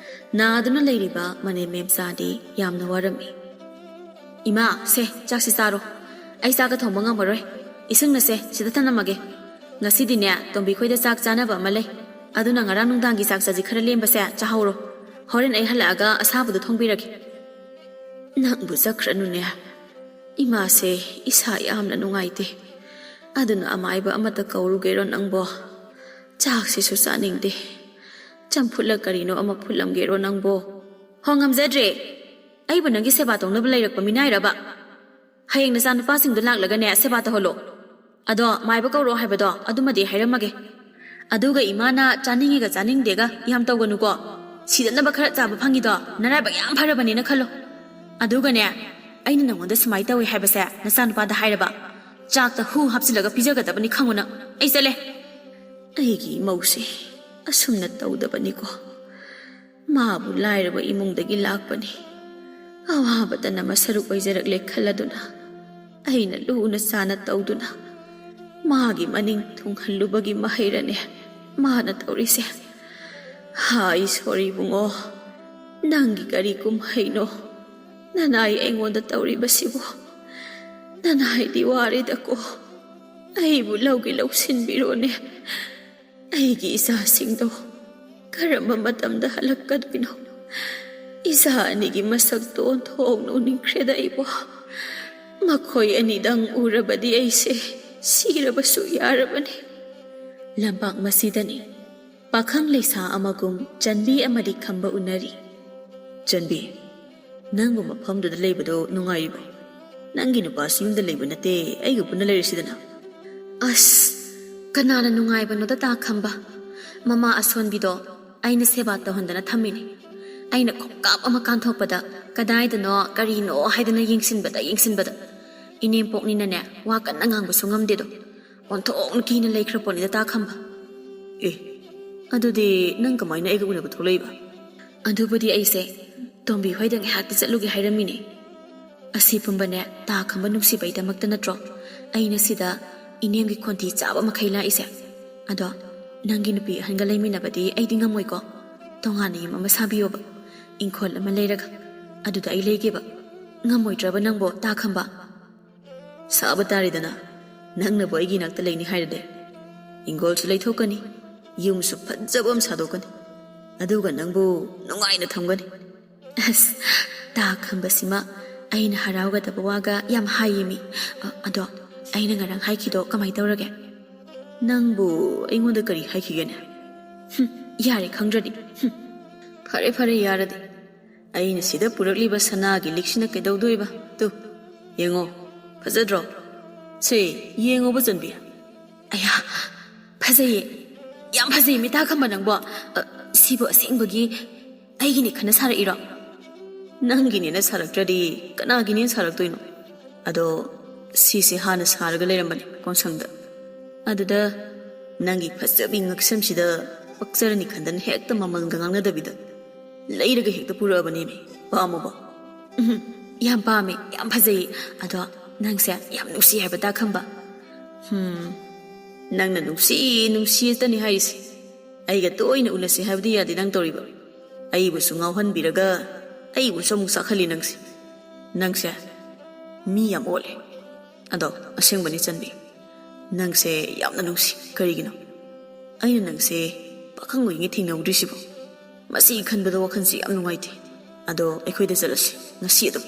ꯅꯥꯗꯨꯅ ꯂꯩꯔꯤꯕ ꯃꯅꯦꯝ ꯃꯦꯝꯆꯥꯗꯤ ꯌꯥꯝꯅ ꯋꯥꯔꯝꯃꯤ꯫ "ꯏꯃꯥ, ꯁꯦ, ꯆꯥꯛꯁꯤ ꯆꯥꯔꯣ꯫ ꯑꯩ ꯆꯥꯛꯀ ꯊꯣꯡꯕ ꯉꯝꯃꯔꯣꯏ꯫ ꯏꯁꯤꯡꯅꯁꯦ ꯁꯤꯗ ꯊꯝꯂꯝꯃꯒꯦ꯫ ꯉꯁꯤꯗꯤꯅꯦ, ꯇꯣꯝꯕꯤ ꯈꯣꯏꯗ ꯆꯥꯛ ꯆꯥꯅꯕ ꯑꯃ ꯂꯩ꯫ ꯑꯗꯨꯅ ꯉꯔꯥꯡ ꯅꯨꯡꯗꯥꯡꯒꯤ ꯆꯥꯛ ꯆꯥꯁꯤ ꯈꯔ ꯂꯦꯝꯕꯁꯦ ꯆꯥꯍꯧꯔꯣ꯫ ꯍꯣꯔꯦꯟ ꯑꯩ ꯍꯜꯂꯛꯑꯒ ꯑꯁꯥꯕꯗꯨ ꯊꯣꯡꯕꯤꯔꯒꯦ꯫" "ꯅꯪꯕꯨ ꯆꯠꯈ꯭ꯔꯅꯨꯅꯦ꯫ ꯏꯃꯥꯁꯦ ꯏꯁꯥ ꯌꯥꯝꯅ ꯅꯨꯡꯉꯥꯏꯇꯦ꯫ ꯑꯗꯨꯅ ꯑꯃꯥꯏꯕ ꯑꯃꯠꯇ ꯀꯧꯔꯨꯒꯦꯔꯣ ꯅꯪꯕꯣ? ꯆꯥꯛꯁꯤꯁꯨ ꯆꯥꯅꯤꯡꯗꯦ꯫ ꯆꯝꯐꯨꯠꯂ ꯀꯔꯤꯅꯣ ꯑꯃ ꯐꯨꯠꯂꯝꯒꯦꯔꯣ ꯅꯪꯕꯣ?" "ꯍꯣ, ꯉꯝꯖꯗ꯭ꯔꯦ꯫ ꯑꯩꯕꯨ ꯅꯪꯒꯤ ꯁꯦꯕꯥ ꯇꯧꯅꯕ ꯂꯩꯔꯛꯄ ꯃꯤꯅꯥꯏꯔꯕ? ꯍꯌꯦꯡ ꯅꯆꯥꯅꯨꯄꯥꯁꯤꯡꯗꯣ ꯂꯥꯛꯂꯒꯅꯦ, ꯁꯦꯕꯥ ꯇꯧꯍꯜꯂꯣ꯫ ꯑꯗꯣ ꯃꯥꯏꯕ ꯀꯧꯔꯛꯑꯣ ꯍꯥꯏꯕꯗꯣ ꯑꯗꯨꯃꯗꯤ ꯍꯥꯏꯔꯝꯃꯒꯦ꯫ ꯑꯗꯨꯒ ꯏꯃꯥꯅ ꯆꯥꯅꯤꯡꯉꯤꯒ ꯆꯥꯅꯤꯡꯗꯦꯒ ꯌꯥꯝ ꯇꯧꯒꯅꯨꯀꯣ꯫ ꯁꯤꯗꯅꯕ ꯈꯔ ꯆꯥꯕ ꯐꯪꯉꯤꯗꯣ ꯅꯔꯥꯏꯕꯛ ꯌꯥꯝ ꯐꯔꯕꯅꯤꯅ ꯈꯜꯂꯣ꯫ ꯑꯗꯨꯒꯅꯦ, ꯑꯩꯅ ꯅꯪꯉꯣꯟꯗ ꯁꯨꯃꯥꯏꯅ ꯇꯧꯋꯤ ꯍꯥꯏꯕꯁꯦ ꯅꯆꯥꯅꯨꯄꯥꯗ ꯍꯥꯏꯔꯕ? ꯆꯥꯛꯇ ꯍꯨ ꯍꯥꯞꯆꯤꯜꯂꯒ ꯄꯤꯖꯒꯗꯕꯅꯤ ꯈꯪꯉꯨ ꯅꯪ꯫ ꯑꯩ ꯆꯠꯂꯦ꯫" ꯑꯩꯒꯤ ꯏꯃꯧꯁꯦ ꯑꯁꯨꯝꯅ ꯇꯧꯗꯕꯅꯤꯀꯣ꯫ ꯃꯥꯕꯨ ꯂꯥꯏꯔꯕ ꯏꯃꯨꯡꯗꯒꯤ ꯂꯥꯛꯄꯅꯤ꯫ ꯑꯋꯥꯕꯗꯅ ꯃꯁꯔꯨꯛ ꯑꯣꯏꯖꯔꯛꯂꯦ ꯈꯜꯂꯗꯨꯅ, ꯑꯩꯅ ꯂꯨꯅ ꯆꯥꯅ ꯇꯧꯗꯨꯅ ꯃꯥꯒꯤ ꯃꯅꯤꯡ ꯊꯨꯡꯍꯜꯂꯨꯕꯒꯤ ꯃꯍꯩꯔꯅꯦ ꯃꯥꯅ ꯇꯧꯔꯤꯁꯦ꯫ ꯍꯥꯏ, ꯁꯣꯔꯤ ꯏꯕꯨꯡꯉꯣ, ꯅꯪꯒꯤ ꯀꯔꯤ ꯀꯨꯝꯍꯩꯅꯣ? ꯅꯅꯥꯏ ꯑꯩꯉꯣꯟꯗ ꯇꯧꯔꯤꯕꯁꯤꯕꯨ? ꯅꯅꯥꯏꯗꯤ ꯋꯥꯔꯦꯗꯀꯣ꯫ ꯑꯩꯕꯨ ꯂꯧꯒꯦ ꯂꯧꯁꯤꯟꯕꯤꯔꯣꯅꯦ꯫ ꯑꯩꯒꯤ ꯏꯆꯥꯁꯤꯡꯗꯣ ꯀꯔꯝꯕ ꯃꯇꯝꯗ ꯍꯜꯂꯛꯀꯗꯣꯏꯅꯣ? ꯏꯆꯥ ꯑꯅꯤꯒꯤ ꯃꯁꯛꯇꯣ ꯑꯣꯟꯊꯣꯛꯅ ꯎꯅꯤꯡꯈ꯭ꯔꯦꯗ ꯑꯩꯕꯣ꯫ ꯃꯈꯣꯏ ꯑꯅꯤꯗꯪ ꯎꯔꯕꯗꯤ ꯑꯩꯁꯦ ꯁꯤꯔꯕꯁꯨ ꯌꯥꯔꯕꯅꯤ꯫ ꯂꯝꯄꯥꯛ ꯃꯁꯤꯗꯅꯤ ꯄꯥꯈꯪ ꯂꯩꯁꯥ ꯑꯃꯒꯨꯝ ꯆꯟꯕꯤ ꯑꯃꯗꯤ ꯈꯝꯕ ꯎꯅꯔꯤ꯫ "ꯆꯟꯕꯤ, ꯅꯪꯕꯨ ꯃꯐꯝꯗꯨꯗ ꯂꯩꯕꯗꯣ ꯅꯨꯡꯉꯥꯏꯔꯤꯕꯣ? ꯅꯪꯒꯤ ꯅꯨꯄꯥꯁꯨ ꯌꯨꯝꯗ ꯂꯩꯕ ꯅꯠꯇꯦ, ꯑꯩꯒ ꯄꯨꯟꯅ ꯂꯩꯔꯤꯁꯤꯗꯅ꯫" "ꯑꯁ, ꯀꯅꯥꯅ ꯅꯨꯡꯉꯥꯏꯕꯅꯣꯗ ꯇꯥ ꯈꯝꯕ? ꯃꯃꯥ ꯑꯁꯣꯟꯕꯤꯗꯣ ꯑꯩꯅ ꯁꯦꯕꯥ ꯇꯧꯍꯟꯗꯅ ꯊꯝꯃꯤꯅꯤ꯫ ꯑꯩꯅ ꯈꯣꯡꯀꯥꯞ ꯑꯃ ꯀꯥꯟꯊꯣꯛꯄꯗ ꯀꯗꯥꯏꯗꯅꯣ ꯀꯔꯤꯅꯣ ꯍꯥꯏꯗꯅ ꯌꯦꯡꯁꯤꯟꯕꯗ ꯌꯦꯡꯁꯤꯟꯕꯗ꯫ ꯏꯅꯦꯝꯄꯣꯛꯅꯤꯅꯅꯦ, ꯋꯥ ꯀꯟꯅ ꯉꯥꯡꯕꯁꯨ ꯉꯝꯗꯦꯗꯣ꯫ ꯑꯣꯟꯊꯣꯛꯅ ꯀꯤꯅ ꯂꯩꯈ꯭ꯔ ꯄꯣꯠꯅꯤꯗ ꯇꯥ ꯈꯝꯕ꯫" "ꯑꯦ, ꯑꯗꯨꯗꯤ ꯅꯪ ꯀꯃꯥꯏꯅ ꯑꯩꯒ ꯎꯅꯕ ꯊꯣꯛꯂꯛꯏꯕ?" "ꯑꯗꯨꯕꯨꯗꯤ ꯑꯩꯁꯦ ꯇꯣꯝꯕꯤ ꯍꯣꯏꯗ ꯉꯥꯏꯍꯥꯛꯇꯤ ꯆꯠꯂꯨꯒꯦ ꯍꯥꯏꯔꯝꯃꯤꯅꯦ꯫ ꯑꯁꯤ ꯄꯨꯝꯕꯅꯦ ꯇꯥ ꯈꯝꯕ ꯅꯨꯡꯁꯤꯕꯩꯗꯃꯛꯇ ꯅꯠꯇ꯭ꯔꯣ ꯑꯩꯅ ꯁꯤꯗ ꯏꯅꯦꯝꯒꯤ ꯈꯣꯟꯊꯤ ꯆꯥꯕ ꯃꯈꯩ ꯂꯥꯛꯏꯁꯦ꯫ ꯑꯗꯣ ꯅꯪꯒꯤ ꯅꯨꯄꯤ ꯑꯍꯟꯒ ꯂꯩꯃꯤꯟꯅꯕꯗꯤ ꯑꯩꯗꯤ ꯉꯝꯃꯣꯏꯀꯣ꯫ ꯇꯣꯉꯥꯟꯅ ꯌꯨꯝ ꯑꯃ ꯁꯥꯕꯤꯌꯣꯕ, ꯏꯪꯈꯣꯜ ꯑꯃ ꯂꯩꯔꯒ ꯑꯗꯨꯗ ꯑꯩ ꯂꯩꯒꯦꯕ꯫ ꯉꯝꯃꯣꯏꯗ꯭ꯔꯕ ꯅꯪꯕꯣ, ꯇꯥ ꯈꯝꯕ? ꯁꯥꯕ ꯇꯥꯔꯦꯗꯅ, ꯅꯪꯅꯕꯨ ꯑꯩꯒꯤ ꯏꯅꯥꯛꯇ ꯂꯩꯅꯤ ꯍꯥꯏꯔꯗꯤ꯫ ꯏꯪꯈꯣꯜꯁꯨ ꯂꯩꯊꯣꯛꯀꯅꯤ, ꯌꯨꯝꯁꯨ ꯐꯖꯕ ꯑꯃ ꯁꯥꯗꯣꯛꯀꯅꯤ, ꯑꯗꯨꯒ ꯅꯪꯕꯨ ꯅꯨꯡꯉꯥꯏꯅ ꯊꯝꯒꯅꯤ꯫ ꯑꯁ, ꯇꯥ ꯈꯝꯕꯁꯤꯃ ꯑꯩꯅ ꯍꯔꯥꯎꯒꯗꯕ ꯋꯥꯒ ꯌꯥꯝ ꯍꯥꯏꯌꯦꯃꯤ꯫ ꯑ, ꯑꯗꯣ ꯑꯩꯅ ꯉꯔꯥꯡ ꯍꯥꯏꯈꯤꯗꯣ ꯀꯃꯥꯏ ꯇꯧꯔꯒꯦ? ꯅꯪꯕꯨ ꯑꯩꯉꯣꯟꯗ ꯀꯔꯤ ꯍꯥꯏꯈꯤꯒꯦꯅꯦ? ꯍꯨꯝ, ꯌꯥꯔꯦ ꯈꯪꯗ꯭ꯔꯗꯤ꯫ ꯍꯨꯝ, ꯐꯔꯦ ꯐꯔꯦ, ꯌꯥꯔꯗꯤ꯫ ꯑꯩꯅ ꯁꯤꯗ ꯄꯨꯔꯛꯂꯤꯕ ꯁꯅꯥꯒꯤ ꯂꯤꯛꯁꯤꯅ ꯀꯩꯗꯧꯗꯣꯏꯕ? ꯇꯨ, ꯌꯦꯡꯉꯣ, ꯐꯖꯗ꯭ꯔꯣ? ꯁꯦ, ꯌꯦꯡꯉꯣꯕ ꯆꯟꯕꯤ꯫ ꯑꯌꯥ, ꯐꯖꯩꯌꯦ, ꯌꯥꯝ ꯐꯖꯩꯌꯦ ꯃꯤ ꯇꯥ ꯈꯝꯕ ꯅꯪꯕꯣ꯫ ꯑ, ꯁꯤꯕꯨ ꯑꯁꯦꯡꯕꯒꯤ ꯑꯩꯒꯤꯅꯦ ꯈꯟꯅ ꯁꯥꯔꯛꯏꯔꯣ? ꯅꯪꯒꯤꯅꯦꯅ ꯁꯥꯔꯛꯇ꯭ꯔꯗꯤ ꯀꯅꯥꯒꯤꯅꯦꯅ ꯁꯥꯔꯛꯇꯣꯏꯅꯣ? ꯑꯗꯣ ꯁꯤꯁꯦ ꯍꯥꯟꯅ ꯁꯥꯔꯒ ꯂꯩꯔꯝꯕꯅꯦ ꯀꯣꯟꯁꯪꯗ꯫ ꯑꯗꯨꯗ ꯅꯪꯒꯤ ꯐꯖꯕꯤ ꯉꯛꯁꯝꯁꯤꯗ ꯄꯛꯆꯔꯅꯤ ꯈꯟꯗꯅ ꯍꯦꯛꯇ ꯃꯃꯜꯒ ꯉꯥꯡꯅꯗꯕꯤꯗ ꯂꯩꯔꯒ ꯍꯦꯛꯇ ꯄꯨꯔꯛꯑꯕꯅꯦꯃꯤ꯫ ꯄꯥꯝꯃꯕꯣ? ꯎꯝ, ꯌꯥꯝ ꯄꯥꯝꯃꯦ, ꯌꯥꯝ ꯐꯖꯩꯌꯦ꯫ ꯑꯗꯣ ꯅꯪꯁꯦ ꯌꯥꯝ ꯅꯨꯡꯁꯤ ꯍꯥꯏꯕ ꯇꯥ ꯈꯝꯕ꯫ ꯍꯨꯝ, ꯅꯪꯅ ꯅꯨꯡꯁꯤ ꯅꯨꯡꯁꯤꯇꯅꯤ ꯍꯥꯏꯔꯤꯁꯦ꯫ ꯑꯩꯒ ꯇꯣꯏꯅ ꯎꯅꯁꯤ ꯍꯥꯏꯕꯗꯤ ꯌꯥꯗꯦ ꯅꯪ ꯇꯧꯔꯤꯕ꯫ ꯑꯩꯕꯨꯁꯨ ꯉꯥꯎꯍꯟꯕꯤꯔꯒ ꯑꯩꯕꯨꯁꯨ ꯑꯃꯨꯛ ꯆꯥꯛꯍꯜꯂꯤ ꯅꯪꯁꯦ꯫ ꯅꯪꯁꯦ ꯃꯤ ꯌꯥꯝ ꯑꯣꯠꯂꯦ꯫ ꯑꯗꯣ ꯑꯁꯦꯡꯕꯅꯤ ꯆꯟꯕꯤ, ꯅꯪꯁꯦ ꯌꯥꯝꯅ ꯅꯨꯡꯁꯤ꯫ ꯀꯔꯤꯒꯤꯅꯣ? ꯑꯩꯅ ꯅꯪꯁꯦ ꯄꯥꯈꯪ ꯑꯣꯏꯔꯤꯉꯩ ꯊꯦꯡꯅꯍꯧꯗ꯭ꯔꯤꯁꯤꯕꯣ? ꯃꯁꯤ ꯈꯟꯕꯗ ꯋꯥꯈꯜꯁꯤ ꯌꯥꯝ ꯅꯨꯡꯉꯥꯏꯇꯦ꯫ ꯑꯗꯣ ꯑꯩꯈꯣꯏꯗ ꯆꯠꯂꯁꯤ ꯉꯁꯤ ꯑꯗꯨꯝ꯫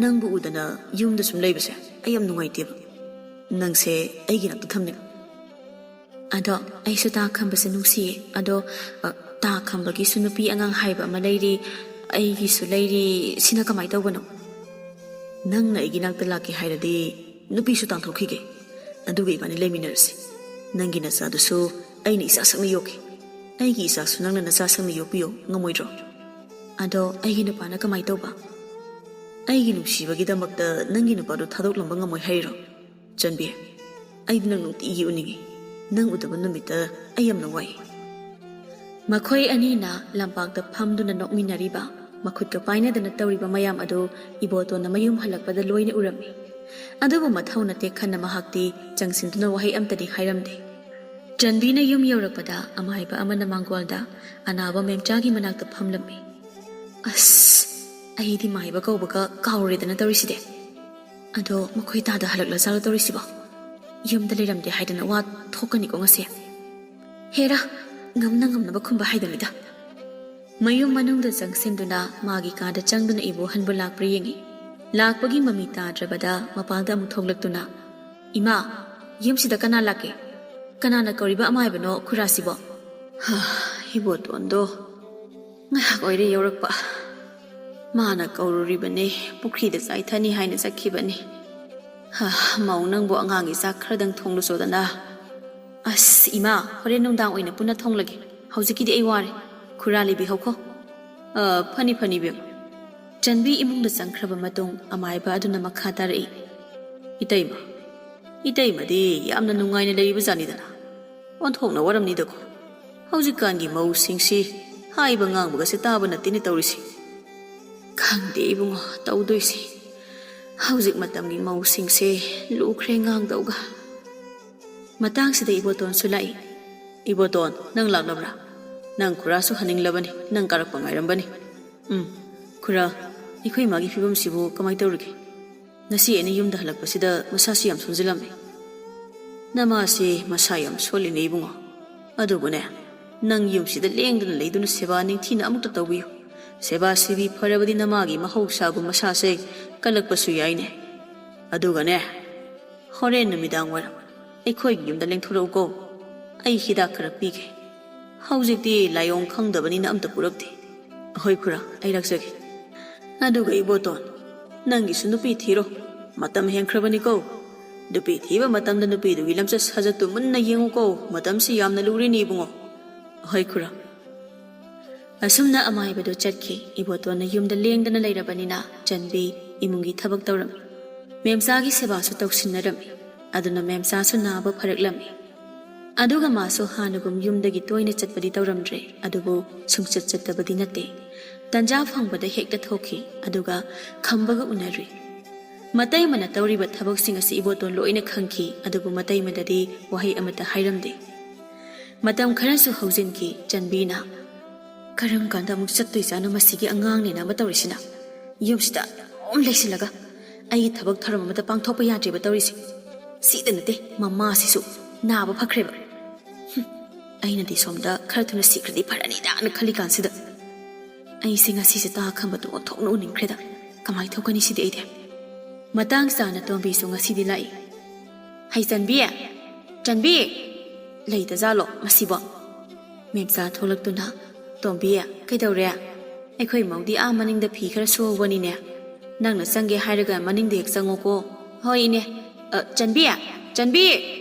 ꯅꯪꯕꯨ ꯎꯗꯅ ꯌꯨꯝꯗ ꯁꯨꯝ ꯂꯩꯕꯁꯦ ꯑꯩ ꯌꯥꯝ ꯅꯨꯡꯉꯥꯏꯇꯦꯕ꯫ ꯅꯪꯁꯦ ꯑꯩꯒꯤ ꯅꯥꯛꯇ ꯊꯝꯅꯤꯡ꯫ ꯑꯗꯣ ꯑꯩꯁꯨ ꯇꯥ ꯈꯝꯕꯁꯦ ꯅꯨꯡꯁꯤꯌꯦ꯫ ꯑꯗꯣ, ꯑ, ꯇꯥ ꯈꯝꯕꯒꯤꯁꯨ ꯅꯨꯄꯤ ꯑꯉꯥꯡ ꯍꯥꯏꯕ ꯑꯃ ꯂꯩꯔꯤ, ꯑꯩꯒꯤꯁꯨ ꯂꯩꯔꯤ, ꯁꯤꯅ ꯀꯃꯥꯏ ꯇꯧꯕꯅꯣ? ꯅꯪꯅ ꯑꯩꯒꯤ ꯅꯥꯛꯇ ꯂꯥꯛꯀꯦ ꯍꯥꯏꯔꯗꯤ ꯅꯨꯄꯤꯁꯨ ꯇꯥꯟꯊꯣꯛꯈꯤꯒꯦ, ꯑꯗꯨꯒ ꯏꯕꯥꯅꯤ ꯂꯩꯃꯤꯟꯅꯔꯁꯤ꯫ ꯅꯪꯒꯤ ꯅꯆꯥꯗꯨꯁꯨ ꯑꯩꯅ ꯏꯆꯥ ꯁꯛꯅ ꯌꯣꯛꯀꯦ꯫ ꯑꯩꯒꯤ ꯏꯆꯥꯁꯨ ꯅꯪꯅ ꯅꯆꯥ ꯁꯛꯅ ꯌꯣꯛꯄꯤꯌꯣ, ꯉꯝꯃꯣꯏꯗ꯭ꯔꯣ? ꯑꯗꯣ ꯑꯩꯒꯤ ꯅꯨꯄꯥꯅ ꯀꯃꯥꯏ ꯇꯧꯕ? ꯑꯩꯒꯤ ꯅꯨꯡꯁꯤꯕꯒꯤꯗꯃꯛꯇ ꯅꯪꯒꯤ ꯅꯨꯄꯥꯗꯨ ꯊꯥꯗꯣꯛꯂꯝꯕ ꯉꯝꯃꯣꯏ ꯍꯥꯏꯔꯤꯔꯣ? ꯆꯟꯕꯤ, ꯑꯩꯗꯤ ꯅꯪ ꯅꯨꯡꯇꯤꯒꯤ ꯎꯅꯤꯡꯉꯤ꯫ ꯅꯪ ꯎꯗꯕ ꯅꯨꯃꯤꯠꯇ ꯑꯩ ꯌꯥꯝꯅ ꯋꯥꯏ꯫ ꯃꯈꯣꯏ ꯑꯅꯤꯅ ꯂꯝꯄꯥꯛꯇ ꯐꯝꯗꯨꯅ ꯅꯣꯛꯃꯤꯟꯅꯔꯤꯕ, ꯃꯈꯨꯠꯀ ꯄꯥꯏꯅꯗꯅ ꯇꯧꯔꯤꯕ ꯃꯌꯥꯝ ꯑꯗꯨ ꯏꯕꯣꯇꯣꯟꯅ ꯃꯌꯨꯝ ꯍꯜꯂꯛꯄꯗ ꯂꯣꯏꯅ ꯎꯔꯝꯃꯤ꯫ ꯑꯗꯨꯕꯨ ꯃꯊꯧ ꯅꯠꯇꯦ ꯈꯟꯅ ꯃꯍꯥꯛꯇꯤ ꯆꯪꯁꯤꯟꯗꯨꯅ ꯋꯥꯍꯩ ꯑꯝꯇꯗꯤ ꯍꯥꯏꯔꯝꯗꯦ꯫ ꯆꯟꯕꯤꯅ ꯌꯨꯝ ꯌꯧꯔꯛꯄꯗ ꯑꯃꯥꯏꯕ ꯑꯃꯅ ꯃꯥꯡꯒꯣꯜꯗ ꯑꯅꯥꯕ ꯃꯦꯝꯆꯥꯒꯤ ꯃꯅꯥꯛꯇ ꯐꯝꯂꯝꯃꯤ꯫ "ꯑꯁ, ꯑꯩꯗꯤ ꯃꯥꯏꯕ ꯀꯧꯕꯒ ꯀꯥꯎꯔꯦꯗꯅ ꯇꯧꯔꯤꯁꯤꯗꯤ꯫ ꯑꯗꯣ ꯃꯈꯣꯏ ꯇꯥꯗ ꯍꯜꯂꯛꯂꯖꯥꯠꯂꯣ ꯇꯧꯔꯤꯁꯤꯕꯣ? ꯌꯨꯝꯗ ꯂꯩꯔꯝꯗꯦ ꯍꯥꯏꯗꯅ ꯋꯥ ꯊꯣꯛꯀꯅꯤꯀꯣ ꯉꯁꯤ꯫ ꯍꯦꯔꯥ, ꯉꯝꯅ ꯉꯝꯅꯕ ꯈꯨꯝꯕ ꯍꯥꯏꯗꯨꯅꯤꯗ꯫" ꯃꯌꯨꯝ ꯃꯅꯨꯡꯗ ꯆꯪꯁꯤꯟꯗꯨꯅ ꯃꯥꯒꯤ ꯀꯥꯗ ꯆꯪꯗꯨꯅ ꯏꯕꯣꯍꯟꯕꯨ ꯂꯥꯛꯄ꯭ꯔꯥ ꯌꯦꯡꯉꯤ꯫ ꯂꯥꯛꯄꯒꯤ ꯃꯃꯤ ꯇꯥꯗ꯭ꯔꯕꯗ ꯃꯄꯥꯟꯗ ꯑꯃꯨꯛ ꯊꯣꯛꯂꯛꯇꯨꯅ, "ꯏꯃꯥ, ꯌꯨꯝꯁꯤꯗ ꯀꯅꯥ ꯂꯥꯛꯀꯦ? ꯀꯅꯥꯅ ꯀꯧꯔꯤꯕ ꯑꯃꯥꯏꯕꯅꯣ ꯈꯨꯔꯥꯁꯤꯕꯣ?" "ꯍꯥ, ꯏꯕꯣꯇꯣꯟꯗꯣ ꯉꯥꯏꯍꯥꯛ ꯑꯣꯏꯔꯦ ꯌꯧꯔꯛꯄ꯫ ꯃꯥꯅ ꯀꯧꯔꯨꯔꯤꯕꯅꯦ, ꯄꯨꯈ꯭ꯔꯤꯗ ꯆꯥꯏꯊꯅꯤ ꯍꯥꯏꯅ ꯆꯠꯈꯤꯕꯅꯤ꯫ ꯍꯥ, ꯃꯧ ꯅꯪꯕꯨ ꯑꯉꯥꯡꯒꯤ ꯆꯥꯛ ꯈꯔꯗꯪ ꯊꯣꯡꯂꯨꯆꯣꯗꯅ꯫" "ꯑꯁ ꯏꯃꯥ, ꯍꯣꯔꯦꯟ ꯅꯨꯡꯗꯥꯡ ꯑꯣꯏꯅ ꯄꯨꯟꯅ ꯊꯣꯡꯂꯒꯦ꯫ ꯍꯧꯖꯤꯛꯀꯤꯗꯤ ꯑꯩ ꯋꯥꯔꯦ꯫ ꯈꯨꯔꯥ ꯂꯩꯕꯤꯍꯧꯈꯣ꯫" "ꯑ, ꯐꯅꯤ ꯐꯅꯤ ꯏꯕꯦꯝꯃ꯫" ꯆꯟꯕꯤ ꯏꯃꯨꯡꯗ ꯆꯪꯈ꯭ꯔꯕ ꯃꯇꯨꯡ ꯑꯃꯥꯏꯕ ꯑꯗꯨꯅ ꯃꯈꯥ ꯇꯥꯔꯛꯏ꯫ "ꯏꯇꯩꯃ, ꯏꯇꯩꯃꯗꯤ ꯌꯥꯝꯅ ꯅꯨꯡꯉꯥꯏꯅ ꯂꯩꯔꯤꯕ ꯖꯥꯠꯅꯤꯗꯅ꯫ ꯑꯣꯟꯊꯣꯛꯅ ꯋꯥꯔꯝꯅꯤꯗꯀꯣ꯫ ꯍꯧꯖꯤꯛꯀꯥꯟꯒꯤ ꯃꯧꯁꯤꯡꯁꯤ ꯍꯥꯏꯕ ꯉꯥꯡꯕꯒꯁꯦ ꯇꯥꯕ ꯅꯠꯇꯦꯅꯦ ꯇꯧꯔꯤꯁꯤ꯫" "ꯈꯪꯗꯦ ꯏꯕꯨꯡꯉꯣ, ꯇꯧꯗꯣꯏꯁꯤ꯫ ꯍꯧꯖꯤꯛ ꯃꯇꯝꯒꯤ ꯃꯧꯁꯤꯡꯁꯦ ꯂꯨꯈ꯭ꯔꯦ ꯉꯥꯡꯗꯧꯒ꯫" ꯃꯇꯥꯡꯁꯤꯗ ꯏꯕꯣꯇꯣꯟꯁꯨ ꯂꯥꯛꯏ꯫ "ꯏꯕꯣꯇꯣꯟ, ꯅꯪ ꯂꯥꯛꯂꯕ꯭ꯔꯥ? ꯅꯪ ꯈꯨꯔꯥꯁꯨ ꯍꯟꯅꯤꯡꯂꯕꯅꯤ, ꯅꯪ ꯀꯥꯔꯛꯄ ꯉꯥꯏꯔꯝꯕꯅꯤ꯫ ꯎꯝ, ꯈꯨꯔꯥ, ꯑꯩꯈꯣꯏ ꯃꯥꯒꯤ ꯐꯤꯕꯝꯁꯤꯕꯨ ꯀꯃꯥꯏ ꯇꯧꯔꯤꯒꯦ? ꯉꯁꯤ ꯑꯩꯅ ꯌꯨꯝꯗ ꯍꯜꯂꯛꯄꯁꯤꯗ ꯃꯁꯥꯁꯤ ꯌꯥꯝ ꯁꯣꯟꯖꯤꯜꯂꯝꯃꯦ꯫" "ꯅꯃꯥꯁꯤ ꯃꯁꯥ ꯌꯥꯝ ꯁꯣꯜꯂꯤꯅꯦ ꯏꯕꯨꯡꯉꯣ꯫ ꯑꯗꯨꯕꯨꯅꯦ, ꯅꯪ ꯌꯨꯝꯁꯤꯗ ꯂꯦꯡꯗꯅ ꯂꯩꯗꯨꯅ ꯁꯦꯕꯥ ꯅꯤꯡꯊꯤꯅ ꯑꯃꯨꯛꯇ ꯇꯧꯕꯤꯌꯨ꯫ ꯁꯦꯕꯥ ꯁꯤꯕꯤ ꯐꯔꯕꯗꯤ ꯅꯃꯥꯒꯤ ꯃꯍꯧꯁꯥꯒꯨꯝ ꯃꯁꯥꯁꯦ ꯀꯜꯂꯛꯄꯁꯨ ꯌꯥꯏꯅꯦ꯫ ꯑꯗꯨꯒꯅꯦ, ꯍꯣꯔꯦꯟ ꯅꯨꯃꯤꯗꯥꯡ ꯋꯥꯏꯔꯝ ꯑꯩꯈꯣꯏꯒꯤ ꯌꯨꯝꯗ ꯂꯦꯡꯊꯣꯔꯛꯎꯀꯣ꯫ ꯑꯩ ꯍꯤꯗꯥꯛ ꯈꯔ ꯄꯤꯒꯦ꯫ ꯍꯧꯖꯤꯛꯇꯤ ꯂꯥꯏꯑꯣꯡ ꯈꯪꯗꯕꯅꯤꯅ ꯑꯝꯇ ꯄꯨꯔꯛꯇꯦ꯫" "ꯍꯣꯏ ꯈꯨꯔꯥ, ꯑꯩ ꯂꯥꯛꯆꯒꯦ꯫ ꯑꯗꯨꯒ ꯏꯕꯣꯇꯣꯟ, ꯅꯪꯒꯤꯁꯨ ꯅꯨꯄꯤ ꯊꯤꯔꯣ꯫ ꯃꯇꯝ ꯍꯦꯟꯈ꯭ꯔꯕꯅꯤꯀꯣ꯫ ꯅꯨꯄꯤ ꯊꯤꯕ ꯃꯇꯝꯗ ꯅꯨꯄꯤꯗꯨꯒꯤ ꯂꯝꯆꯠ ꯁꯥꯖꯠꯇꯨ ꯃꯨꯟꯅ ꯌꯦꯡꯉꯨꯀꯣ꯫ ꯃꯇꯝꯁꯤ ꯌꯥꯝꯅ ꯂꯨꯔꯤꯅꯤ ꯏꯕꯨꯡꯉꯣ꯫" "ꯍꯣꯏ ꯈꯨꯔꯥ꯫" ꯑꯁꯨꯝꯅ ꯑꯃꯥꯏꯕꯗꯨ ꯆꯠꯈꯤ꯫ ꯏꯕꯣꯇꯣꯟꯅ ꯌꯨꯝꯗ ꯂꯦꯡꯗꯅ ꯂꯩꯔꯕꯅꯤꯅ ꯆꯟꯕꯤ ꯏꯃꯨꯡꯒꯤ ꯊꯕꯛ ꯇꯧꯔꯝꯃꯤ꯫ ꯃꯦꯝꯆꯥꯒꯤ ꯁꯦꯕꯥꯁꯨ ꯇꯧꯁꯤꯟꯅꯔꯝꯃꯤ꯫ ꯑꯗꯨꯅ ꯃꯦꯝꯆꯥꯁꯨ ꯅꯥꯕ ꯐꯔꯛꯂꯝꯃꯤ꯫ ꯑꯗꯨꯒ ꯃꯥꯁꯨ ꯍꯥꯟꯅꯒꯨꯝ ꯌꯨꯝꯗꯒꯤ ꯇꯣꯏꯅ ꯆꯠꯄꯗꯤ ꯇꯧꯔꯝꯗ꯭ꯔꯦ, ꯑꯗꯨꯕꯨ ꯁꯨꯡꯆꯠ ꯆꯠꯇꯕꯗꯤ ꯅꯠꯇꯦ꯫ ꯇꯟꯖꯥ ꯐꯪꯕꯗ ꯍꯦꯛꯇ ꯊꯣꯛꯈꯤ, ꯑꯗꯨꯒ ꯈꯝꯕꯒ ꯎꯅꯔꯨꯏ꯫ ꯃꯇꯩꯃꯅ ꯇꯧꯔꯤꯕ ꯊꯕꯛꯁꯤꯡ ꯑꯁꯤ ꯏꯕꯣꯇꯣꯟ ꯂꯣꯏꯅ ꯈꯪꯈꯤ, ꯑꯗꯨꯕꯨ ꯃꯇꯩꯃꯗꯗꯤ ꯋꯥꯍꯩ ꯑꯃꯠꯇ ꯍꯥꯏꯔꯝꯗꯦ꯫ ꯃꯇꯝ ꯈꯔꯁꯨ ꯍꯧꯖꯤꯟꯈꯤ꯫ ꯆꯟꯕꯤꯅ, "ꯀꯔꯝ ꯀꯥꯟꯗ ꯑꯃꯨꯛ ꯆꯠꯇꯣꯏꯖꯥꯠꯅꯣ ꯃꯁꯤꯒꯤ ꯑꯉꯥꯡꯅꯦꯅ ꯑꯃ ꯇꯧꯔꯤꯁꯤꯅ? ꯌꯨꯝꯁꯤꯗ ꯑꯗꯨꯝ ꯂꯩꯁꯤꯜꯂꯒ ꯑꯩꯒꯤ ꯊꯕꯛ ꯊꯧꯔꯝ ꯑꯃꯠꯇ ꯄꯥꯡꯊꯣꯛꯄ ꯌꯥꯗ꯭ꯔꯤꯕ ꯇꯧꯔꯤꯁꯦ꯫ ꯁꯤꯗ ꯅꯠꯇꯦ, ꯃꯃꯥꯁꯤꯁꯨ ꯅꯥꯕ ꯐꯈ꯭ꯔꯦꯕ꯫ ꯍꯨꯝ, ꯑꯩꯅꯗꯤ ꯁꯣꯝꯗ ꯈꯔ ꯊꯨꯅ ꯁꯤꯈ꯭ꯔꯗꯤ ꯐꯔꯅꯤꯗꯥꯅ ꯈꯜꯂꯤꯀꯥꯟꯁꯤꯗ ꯑꯩꯁꯦ ꯉꯁꯤꯁꯦ ꯇꯥ ꯈꯝꯕꯗꯣ ꯑꯣꯟꯊꯣꯛꯅ ꯎꯅꯤꯡꯈ꯭ꯔꯦꯗ꯫ ꯀꯃꯥꯏꯅ ꯊꯣꯛꯀꯅꯤ ꯁꯤꯗꯤ ꯑꯩꯗꯤ?" ꯃꯇꯥꯡ ꯆꯥꯅ ꯇꯣꯝꯕꯤꯁꯨ ꯉꯁꯤꯗꯤ ꯂꯥꯛꯏ꯫ "ꯍꯩ ꯆꯟꯕꯤ! ꯆꯟꯕꯤ! ꯂꯩꯇꯖꯥꯠꯂꯣ ꯃꯁꯤꯕꯣ?" ꯃꯦꯝꯆꯥ ꯊꯣꯛꯂꯛꯇꯨꯅ, "ꯇꯣꯝꯕꯤ, ꯀꯩꯗꯧꯔꯦ? ꯑꯩꯈꯣꯏ ꯃꯧꯗꯤ ꯑꯥ ꯃꯅꯤꯡꯗ ꯐꯤ ꯈꯔ ꯁꯨꯍꯧꯕꯅꯤꯅꯦ꯫ ꯅꯪꯅ ꯆꯪꯒꯦ ꯍꯥꯏꯔꯒ ꯃꯅꯤꯡꯗ ꯍꯦꯛ ꯆꯪꯉꯣꯀꯣ꯫ ꯍꯣꯏ, ꯏꯅꯦ꯫ ꯑ, ꯆꯟꯕꯤ! ꯆꯟꯕꯤ!"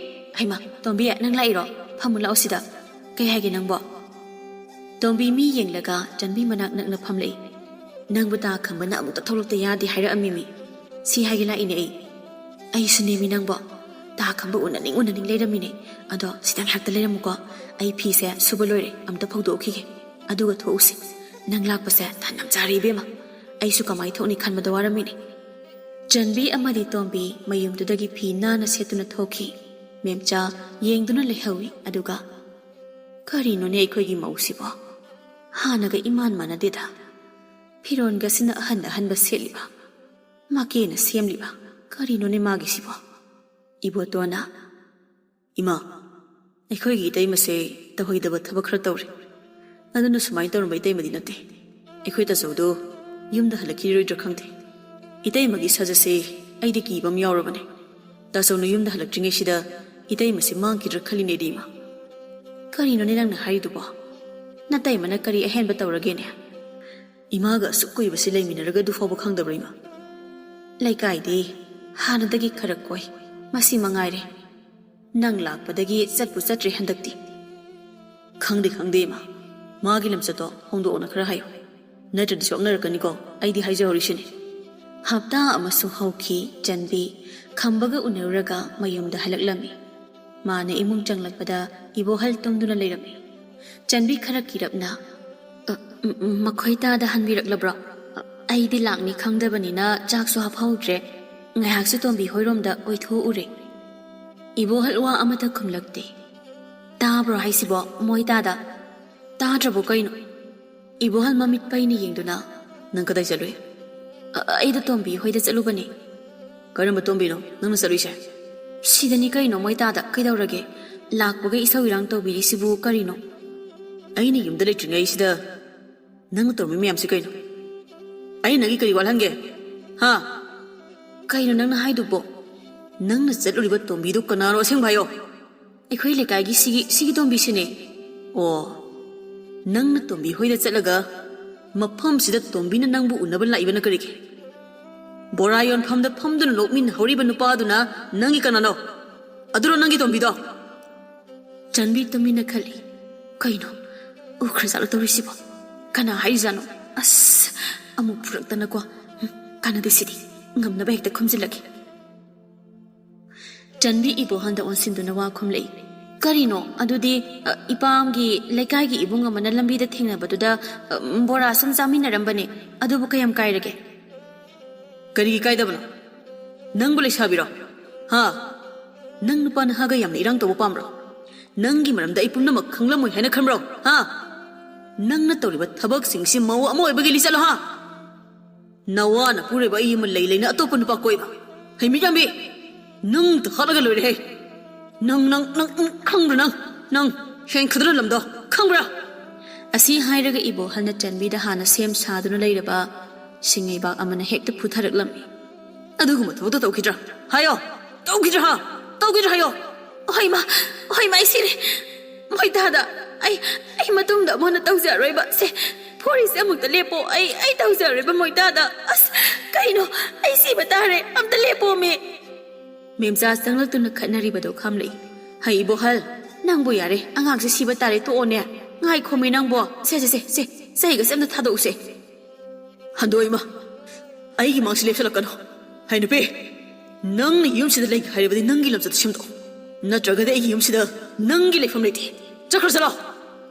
"ꯍꯩꯃꯥ, ꯇꯣꯝꯕꯤ, ꯅꯪ ꯂꯥꯛꯏꯔꯣ? ꯐꯝꯃꯨ ꯂꯥꯛꯑꯣ ꯁꯤꯗ꯫ ꯀꯩ ꯍꯥꯏꯒꯦ ꯅꯪꯕꯣ?" ꯇꯣꯝꯕꯤ ꯃꯤ ꯌꯦꯡꯂꯒ ꯆꯟꯕꯤ ꯃꯅꯥꯛ ꯅꯛꯅ ꯐꯝꯂꯛꯏ꯫ "ꯅꯪꯕꯨ ꯇꯥ ꯈꯝꯕꯅ ꯑꯃꯨꯛꯇ ꯊꯣꯛꯂꯛꯇ ꯌꯥꯗꯦ ꯍꯥꯏꯔꯛꯑꯝꯃꯤꯃꯤ꯫ ꯁꯤ ꯍꯥꯏꯒꯦ ꯂꯥꯛꯏꯅꯦ ꯑꯩ꯫" "ꯑꯩꯁꯨꯅꯦꯃꯤ ꯅꯪꯕꯣ꯫ ꯇꯥ ꯈꯝꯕ ꯎꯅꯅꯤꯡ ꯎꯅꯅꯤꯡ ꯂꯩꯔꯝꯃꯤꯅꯦ꯫ ꯑꯗꯣ ꯁꯤꯗ ꯉꯥꯏꯍꯥꯛꯇ ꯂꯩꯔꯝꯃꯨꯀꯣ꯫ ꯑꯩ ꯐꯤꯁꯦ ꯁꯨꯕ ꯂꯣꯏꯔꯦ, ꯑꯝꯇ ꯐꯧꯗꯣꯛꯈꯤꯒꯦ꯫ ꯑꯗꯨꯒ ꯊꯣꯛꯎꯁꯤ꯫ ꯅꯪ ꯂꯥꯛꯄꯁꯦ ꯇꯥꯟ ꯌꯥꯝ ꯆꯥꯔꯦ ꯏꯕꯦꯝꯃ꯫ ꯑꯩꯁꯨ ꯀꯃꯥꯏ ꯊꯣꯛꯅꯤ ꯈꯟꯕꯗ ꯋꯥꯔꯝꯃꯤꯅꯦ꯫" ꯆꯟꯕꯤ ꯑꯃꯗꯤ ꯇꯣꯝꯕꯤ ꯃꯌꯨꯝꯗꯨꯗꯒꯤ ꯐꯤ ꯅꯥꯟꯅ ꯁꯦꯠꯇꯨꯅ ꯊꯣꯛꯈꯤ꯫ ꯃꯦꯝꯆꯥ ꯌꯦꯡꯗꯨꯅ ꯂꯩꯍꯧꯏ꯫ ꯑꯗꯨꯒ, "ꯀꯔꯤꯅꯣꯅꯦ ꯑꯩꯈꯣꯏꯒꯤ ꯃꯧꯁꯤꯕꯣ? ꯍꯥꯟꯅꯒ ꯏꯃꯥꯟ ꯃꯥꯟꯅꯗꯦꯗ꯫ ꯐꯤꯔꯣꯟꯒꯁꯤꯅ ꯑꯍꯟ ꯑꯍꯟꯕ ꯁꯦꯠꯂꯤꯕ, ꯃꯀꯦꯅ ꯁꯦꯝꯂꯤꯕ, ꯀꯔꯤꯅꯣꯅꯦ ꯃꯥꯒꯤꯁꯤꯕꯣ?" ꯏꯕꯣꯇꯣꯟꯅ, "ꯏꯃꯥ, ꯑꯩꯈꯣꯏꯒꯤ ꯏꯇꯩꯃꯁꯦ ꯇꯧꯍꯩꯗꯕ ꯊꯕꯛ ꯈꯔ ꯇꯧꯔꯦ꯫ ꯑꯗꯨꯅ ꯁꯨꯃꯥꯏꯅ ꯇꯧꯔꯝꯕ ꯏꯇꯩꯃꯗꯤ ꯅꯠꯇꯦ꯫ ꯑꯩꯈꯣꯏ ꯇꯥꯆꯧꯗꯣ ꯌꯨꯝꯗ ꯍꯜꯂꯛꯈꯤꯔꯣꯏꯗ꯭ꯔꯥ ꯈꯪꯗꯦ꯫ ꯏꯇꯩꯃꯒꯤ ꯁꯥꯖꯠꯁꯦ ꯑꯩꯗꯤ ꯀꯤꯕ ꯑꯃ ꯌꯥꯎꯔꯕꯅꯦ꯫ ꯇꯥꯆꯧꯅ ꯌꯨꯝꯗ ꯍꯜꯂꯛꯇ꯭ꯔꯤꯉꯩꯁꯤꯗ ꯏꯇꯩꯃꯁꯦ ꯃꯥꯡꯈꯤꯗ꯭ꯔꯥ ꯈꯜꯂꯤꯅꯦꯗꯤ ꯏꯃꯥ꯫" "ꯀꯔꯤꯅꯣꯅꯦ ꯅꯪꯅ ꯍꯥꯏꯔꯤꯗꯨꯕꯣ? ꯅꯇꯩꯃꯅ ꯀꯔꯤ ꯑꯍꯦꯟꯕ ꯇꯧꯔꯒꯦꯅꯦ? ꯏꯃꯥꯒ ꯑꯁꯨꯛ ꯀꯨꯏꯕꯁꯤ ꯂꯩꯃꯤꯟꯅꯔꯒ ꯑꯗꯨ ꯐꯥꯎꯕ ꯈꯪꯗꯕ꯭ꯔꯥ ꯏꯃꯥ? ꯂꯩꯀꯥꯏꯗꯤ ꯍꯥꯟꯅꯗꯒꯤ ꯈꯔ ꯀꯣꯏ, ꯃꯁꯤ ꯃꯉꯥꯏꯔꯦ꯫ ꯅꯪ ꯂꯥꯛꯄꯗꯒꯤ ꯆꯠꯄꯨ ꯆꯠꯇ꯭ꯔꯦ ꯍꯟꯗꯛꯇꯤ꯫" "ꯈꯪꯗꯦ, ꯈꯪꯗꯦ ꯏꯃꯥ꯫ ꯃꯥꯒꯤ ꯂꯝꯆꯠꯇꯣ ꯍꯣꯡꯗꯣꯛꯑꯣꯅ ꯈꯔ ꯍꯥꯏꯌꯨ꯫ ꯅꯠꯇ꯭ꯔꯗꯤ ꯁꯣꯛꯅꯔꯛꯀꯅꯤꯀꯣ, ꯑꯩꯗꯤ ꯍꯥꯏꯖꯍꯧꯔꯤꯁꯤꯅꯤ꯫" ꯍꯞꯇꯥ ꯑꯃꯁꯨ ꯍꯧꯈꯤ꯫ ꯆꯟꯕꯤ ꯈꯝꯕꯒ ꯎꯅꯔꯨꯔꯒ ꯃꯌꯨꯝꯗ ꯍꯜꯂꯛꯂꯝꯃꯤ꯫ ꯃꯥꯅ ꯏꯃꯨꯡ ꯆꯪꯂꯛꯄꯗ ꯏꯕꯣꯍꯜ ꯇꯨꯝꯗꯨꯅ ꯂꯩꯔꯝꯃꯤ꯫ ꯆꯟꯕꯤ ꯈꯔ ꯀꯤꯔꯞꯅ, "ꯑ, ꯎꯝ, ꯎꯝ, ꯃꯈꯣꯏ ꯇꯥꯗ ꯍꯟꯕꯤꯔꯛꯂꯕ꯭ꯔꯣ? ꯑ, ꯑꯩꯗꯤ ꯂꯥꯛꯅꯤ ꯈꯪꯗꯕꯅꯤꯅ ꯆꯥꯛꯁꯨ ꯍꯥꯞꯍꯧꯗ꯭ꯔꯦ꯫" ꯉꯥꯏꯍꯥꯛꯁꯨ ꯇꯣꯝꯕꯤ ꯍꯣꯏꯔꯣꯝꯗ ꯑꯣꯏꯊꯣꯛꯎꯔꯦ꯫ ꯏꯕꯣꯍꯜ ꯋꯥ ꯑꯃꯠꯇ ꯈꯨꯝꯂꯛꯇꯦ꯫ "ꯇꯥꯕ꯭ꯔꯣ ꯍꯥꯏꯁꯤꯕꯣ, ꯃꯣꯏ ꯇꯥꯗ? ꯇꯥꯗ꯭ꯔꯕꯣ ꯀꯩꯅꯣ?" ꯏꯕꯣꯍꯜ ꯃꯃꯤꯠ ꯄꯩꯅ ꯌꯦꯡꯗꯨꯅ, "ꯅꯪ ꯀꯗꯥꯏ ꯆꯠꯂꯨꯏ?" "ꯑ-, ꯑꯩꯗꯣ ꯇꯣꯝꯕꯤ ꯍꯣꯏꯗ ꯆꯠꯂꯨꯕꯅꯦ꯫" "ꯀꯔꯝꯕ ꯇꯣꯝꯕꯤꯅꯣ ꯅꯪꯅ ꯆꯠꯂꯨꯏꯁꯦ?" "ꯁꯤꯗꯅꯤ ꯀꯩꯅꯣ, ꯃꯣꯏ ꯇꯥꯗ꯫ ꯀꯩꯗꯧꯔꯒꯦ? ꯂꯥꯛꯄꯒ ꯏꯁꯧ ꯏꯔꯥꯡ ꯇꯧꯕꯤꯔꯤꯁꯤꯕꯨ ꯀꯔꯤꯅꯣ?" "ꯑꯩꯅ ꯌꯨꯝꯗ ꯂꯩꯇ꯭ꯔꯤꯉꯩꯁꯤꯗ ꯅꯪꯅ ꯇꯧꯔꯝꯃꯤ ꯃꯌꯥꯝꯁꯤ ꯀꯩꯅꯣ? ꯑꯩꯅ ꯅꯪꯒꯤ ꯀꯔꯤ ꯋꯥꯠꯍꯟꯒꯦ? ꯍꯥ?" "ꯀꯩꯅꯣ ꯅꯪꯅ ꯍꯥꯏꯗꯨꯕꯣ? ꯅꯪꯅ ꯆꯠꯂꯨꯔꯤꯕ ꯇꯣꯝꯕꯤꯗꯨ ꯀꯅꯥꯅꯣ, ꯑꯁꯦꯡꯕ ꯍꯥꯏꯌꯣ?" "ꯑꯩꯈꯣꯏ ꯂꯩꯀꯥꯏꯒꯤ ꯁꯤꯒꯤ, ꯁꯤꯒꯤ ꯇꯣꯝꯕꯤꯁꯤꯅꯦ꯫" "ꯑꯣ, ꯅꯪꯅ ꯇꯣꯝꯕꯤ ꯍꯣꯏꯗ ꯆꯠꯂꯒ ꯃꯐꯝꯁꯤꯗ ꯇꯣꯝꯕꯤꯅ ꯅꯪꯕꯨ ꯎꯅꯕ ꯂꯥꯛꯏꯕꯅ ꯀꯔꯤꯒꯤ? ꯕꯣꯔꯥ ꯌꯣꯟꯐꯝꯗ ꯐꯝꯗꯨꯅ ꯅꯣꯛꯃꯤꯟꯅꯍꯧꯔꯤꯕ ꯅꯨꯄꯥꯗꯨꯅ ꯅꯪꯒꯤ ꯀꯅꯥꯅꯣ? ꯑꯗꯨꯔꯣ ꯅꯪꯒꯤ ꯇꯣꯝꯕꯤꯗꯣ?" ꯆꯟꯕꯤ ꯇꯨꯃꯤꯟꯅ ꯈꯜꯂꯤ꯫ "ꯀꯩꯅꯣ? ꯎꯈ꯭ꯔꯖꯥꯠꯂꯣ ꯇꯧꯔꯤꯁꯤꯕꯣ? ꯀꯅꯥ ꯍꯥꯏꯔꯤꯖꯥꯠꯅꯣ? ꯑꯁ, ꯑꯃꯨꯛ ꯐꯨꯔꯛꯇꯅꯀꯣ꯫ ꯎꯝ, ꯀꯥꯟꯅꯗꯦ ꯁꯤꯗꯤ꯫ ꯉꯝꯅꯕ ꯍꯦꯛꯇ ꯈꯨꯝꯖꯤꯜꯂꯒꯦ꯫" ꯆꯟꯕꯤ ꯏꯕꯣꯍꯜꯗ ꯑꯣꯟꯁꯤꯟꯗꯨꯅ ꯋꯥ ꯈꯨꯝꯂꯛꯏ꯫ "ꯀꯔꯤꯅꯣ? ꯑꯗꯨꯗꯤ, ꯑ, ꯏꯄꯥꯝꯒꯤ ꯂꯩꯀꯥꯏꯒꯤ ꯏꯕꯨꯡ ꯑꯃꯅ ꯂꯝꯕꯤꯗ ꯊꯦꯡꯅꯕꯗꯨꯗ, ꯑ, ꯕꯣꯔꯥ ꯁꯨꯝ ꯆꯥꯃꯤꯟꯅꯔꯝꯕꯅꯦ꯫ ꯑꯗꯨꯕꯨ ꯀꯌꯥꯝ ꯀꯥꯏꯔꯒꯦ?" "ꯀꯔꯤꯒꯤ ꯀꯥꯏꯗꯕꯅꯣ? ꯅꯪꯕꯨ ꯂꯩꯁꯥꯕꯤꯔꯣ? ꯍꯥ? ꯅꯪ ꯅꯨꯄꯥ ꯅꯍꯥꯒ ꯌꯥꯝꯅ ꯏꯔꯥꯡ ꯇꯧꯕ ꯄꯥꯝꯕ꯭ꯔꯣ? ꯅꯪꯒꯤ ꯃꯔꯝꯗ ꯑꯩ ꯄꯨꯝꯅꯃꯛ ꯈꯪꯂꯝꯃꯣꯏ ꯍꯥꯏꯅ ꯈꯟꯕ꯭ꯔꯣ? ꯍꯥ? ꯅꯪꯅ ꯇꯧꯔꯤꯕ ꯊꯕꯛꯁꯤꯡꯁꯤ ꯃꯧ ꯑꯃ ꯑꯣꯏꯕꯒꯤ ꯂꯤꯆꯠꯂꯣ, ꯍꯥ? ꯅꯋꯥꯅ ꯄꯨꯔꯤꯕ ꯑꯩ ꯑꯃ ꯂꯩ ꯂꯩꯅ ꯑꯇꯣꯞꯄ ꯅꯨꯄꯥ ꯀꯣꯏꯕ? ꯍꯩ ꯃꯤꯠ ꯌꯥꯝꯕꯤ, ꯅꯪ ꯇ ꯍꯥꯠꯂꯒ ꯂꯣꯏꯔꯦꯍꯦ꯫ ꯅꯪ, ꯅꯪ, ꯅꯪ, ꯅꯪ ꯈꯪꯕ꯭ꯔꯥ ꯅꯪ? ꯅꯪ ꯍꯦꯟꯈꯗ꯭ꯔ ꯂꯝꯗꯣ ꯈꯪꯕ꯭ꯔꯥ?" ꯑꯁꯤ ꯍꯥꯏꯔꯒ ꯏꯕꯣꯍꯜꯅ ꯆꯟꯕꯤꯗ ꯍꯥꯟꯅ ꯁꯦꯝ ꯁꯥꯗꯨꯅ ꯂꯩꯔꯕ ꯁꯤꯡꯉꯩꯕꯥꯛ ꯑꯃꯅ ꯍꯦꯛꯇ ꯐꯨꯊꯔꯛꯂꯝꯃꯤ꯫ "ꯑꯗꯨꯒꯨꯝꯕ ꯊꯕꯛꯇꯣ ꯇꯧꯈꯤꯗ꯭ꯔꯥ? ꯍꯥꯏꯌꯣ! ꯇꯧꯈꯤꯗ꯭ꯔꯥ, ꯍꯥ? ꯇꯧꯈꯤꯗ꯭ꯔꯥ ꯍꯥꯏꯌꯣ!" "ꯍꯣꯏꯃ, ꯍꯣꯏꯃ, ꯑꯩ ꯁꯤꯔꯦ꯫ ꯃꯣꯏ ꯇꯥꯗ, ꯑꯩ, ꯑꯩ ꯃꯇꯨꯡꯗ ꯑꯃꯨꯛ ꯍꯟꯅ ꯇꯧꯖꯔꯣꯏꯕ꯫ ꯁꯦ, ꯐꯨꯔꯤꯁꯦ ꯑꯃꯨꯛꯇ ꯂꯦꯞꯄꯣ꯫ ꯑꯩ, ꯑꯩ ꯇꯧꯖꯔꯣꯏꯕ ꯃꯣꯏ ꯇꯥꯗ꯫ ꯑꯁ, ꯀꯩꯅꯣ? ꯑꯩ ꯁꯤꯕ ꯇꯥꯔꯦ꯫ ꯑꯝꯇ ꯂꯦꯞꯄꯣꯃꯤ!" ꯃꯦꯝꯆꯥ ꯆꯪꯂꯛꯇꯨꯅ ꯈꯠꯅꯔꯤꯕꯗꯣ ꯈꯥꯝꯂꯛꯏ꯫ "ꯍꯩ ꯏꯕꯣꯍꯜ, ꯅꯪꯕꯨ ꯌꯥꯔꯦ, ꯑꯉꯥꯡꯁꯦ ꯁꯤꯕ ꯇꯥꯔꯦ, ꯇꯣꯛꯑꯣꯅꯦ꯫ ꯉꯥꯏꯈꯣꯃꯤ ꯅꯪꯕꯣ꯫ ꯁꯦ, ꯁꯦ, ꯁꯦ, ꯁꯦ, ꯆꯍꯤꯒꯁꯦ ꯑꯝꯇ ꯊꯥꯗꯣꯛꯎꯁꯦ꯫" "ꯍꯟꯗꯣꯛ ꯏꯃꯥ, ꯑꯩꯒꯤ ꯃꯥꯡꯁꯤ ꯂꯦꯞꯁꯤꯜꯂꯛꯀꯅꯨ꯫ ꯍꯩ ꯅꯨꯄꯤ, ꯅꯪꯅ ꯌꯨꯝꯁꯤꯗ ꯂꯩꯒꯦ ꯍꯥꯏꯔꯕꯗꯤ ꯅꯪꯒꯤ ꯂꯝꯆꯠꯇ ꯁꯦꯝꯗꯣꯛꯎ꯫ ꯅꯠꯇ꯭ꯔꯒꯗꯤ ꯑꯩꯒꯤ ꯌꯨꯝꯁꯤꯗ ꯅꯪꯒꯤ ꯂꯩꯐꯝ ꯂꯩꯇꯦ꯫ ꯆꯠꯈ꯭ꯔꯣ ꯆꯠꯂꯣ,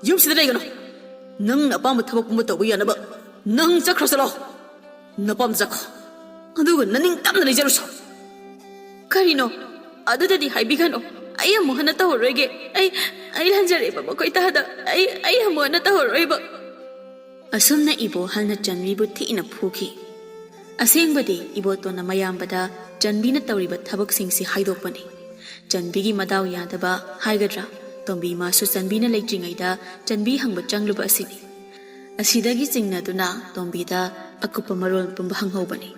ꯌꯨꯝꯁꯤꯗ ꯂꯩꯒꯅꯨ꯫ ꯅꯪꯅ ꯑꯄꯥꯝꯕ ꯊꯕꯛ ꯄꯨꯝꯕ ꯇꯧꯕ ꯌꯥꯅꯕ ꯅꯪ ꯆꯠꯈ꯭ꯔꯣ ꯆꯠꯂꯣ, ꯅꯄꯥꯝ ꯆꯠꯈ꯭ꯔꯣ꯫" ꯑꯗꯨꯒ ꯅꯅꯤꯡꯇꯝꯅ ꯂꯩꯖꯔꯨꯁꯣ꯫ ꯀꯔꯤꯅꯣ? ꯑꯗꯨꯗꯗꯤ ꯍꯥꯏꯕꯤꯒꯅꯨ꯫ ꯑꯩ ꯑꯃꯨꯛ ꯍꯟꯅ ꯇꯧꯔꯔꯣꯏꯒꯦ꯫ ꯑꯩ ꯑꯩ ꯍꯟꯖꯔꯦꯕ ꯃꯈꯣꯏ ꯇꯥꯗ꯫ ꯑꯩ ꯑꯩ ꯑꯃꯨꯛ ꯍꯟꯅ ꯇꯧꯔꯔꯣꯏꯕ꯫ ꯑꯁꯨꯝꯅ ꯏꯕꯣꯍꯜꯅ ꯆꯟꯕꯤꯕꯨ ꯊꯤꯅ ꯐꯨꯈꯤ꯫ ꯑꯁꯦꯡꯕꯗꯤ ꯏꯕꯣꯇꯣꯟꯅ ꯃꯌꯥꯝꯕꯗ ꯆꯟꯕꯤꯅ ꯇꯧꯔꯤꯕ ꯊꯕꯛꯁꯤꯡꯁꯤ ꯍꯥꯏꯗꯣꯛꯄꯅꯤ꯫ ꯆꯟꯕꯤꯒꯤ ꯃꯗꯥꯎ ꯌꯥꯗꯕ ꯍꯥꯏꯒꯗ꯭ꯔꯥ, ꯇꯣꯝꯕꯤ ꯃꯥꯁꯨ ꯆꯟꯕꯤꯅ ꯂꯩꯇ꯭ꯔꯤꯉꯩꯗ ꯆꯟꯕꯤ ꯍꯪꯕ ꯆꯪꯂꯨꯕ ꯑꯁꯤꯅꯤ꯫ ꯑꯁꯤꯗꯒꯤ ꯆꯤꯡꯅꯗꯨꯅ ꯇꯣꯝꯕꯤꯗ ꯑꯀꯨꯞꯄ ꯃꯔꯣꯜ ꯄꯨꯝꯕ ꯍꯪꯍꯧꯕꯅꯤ꯫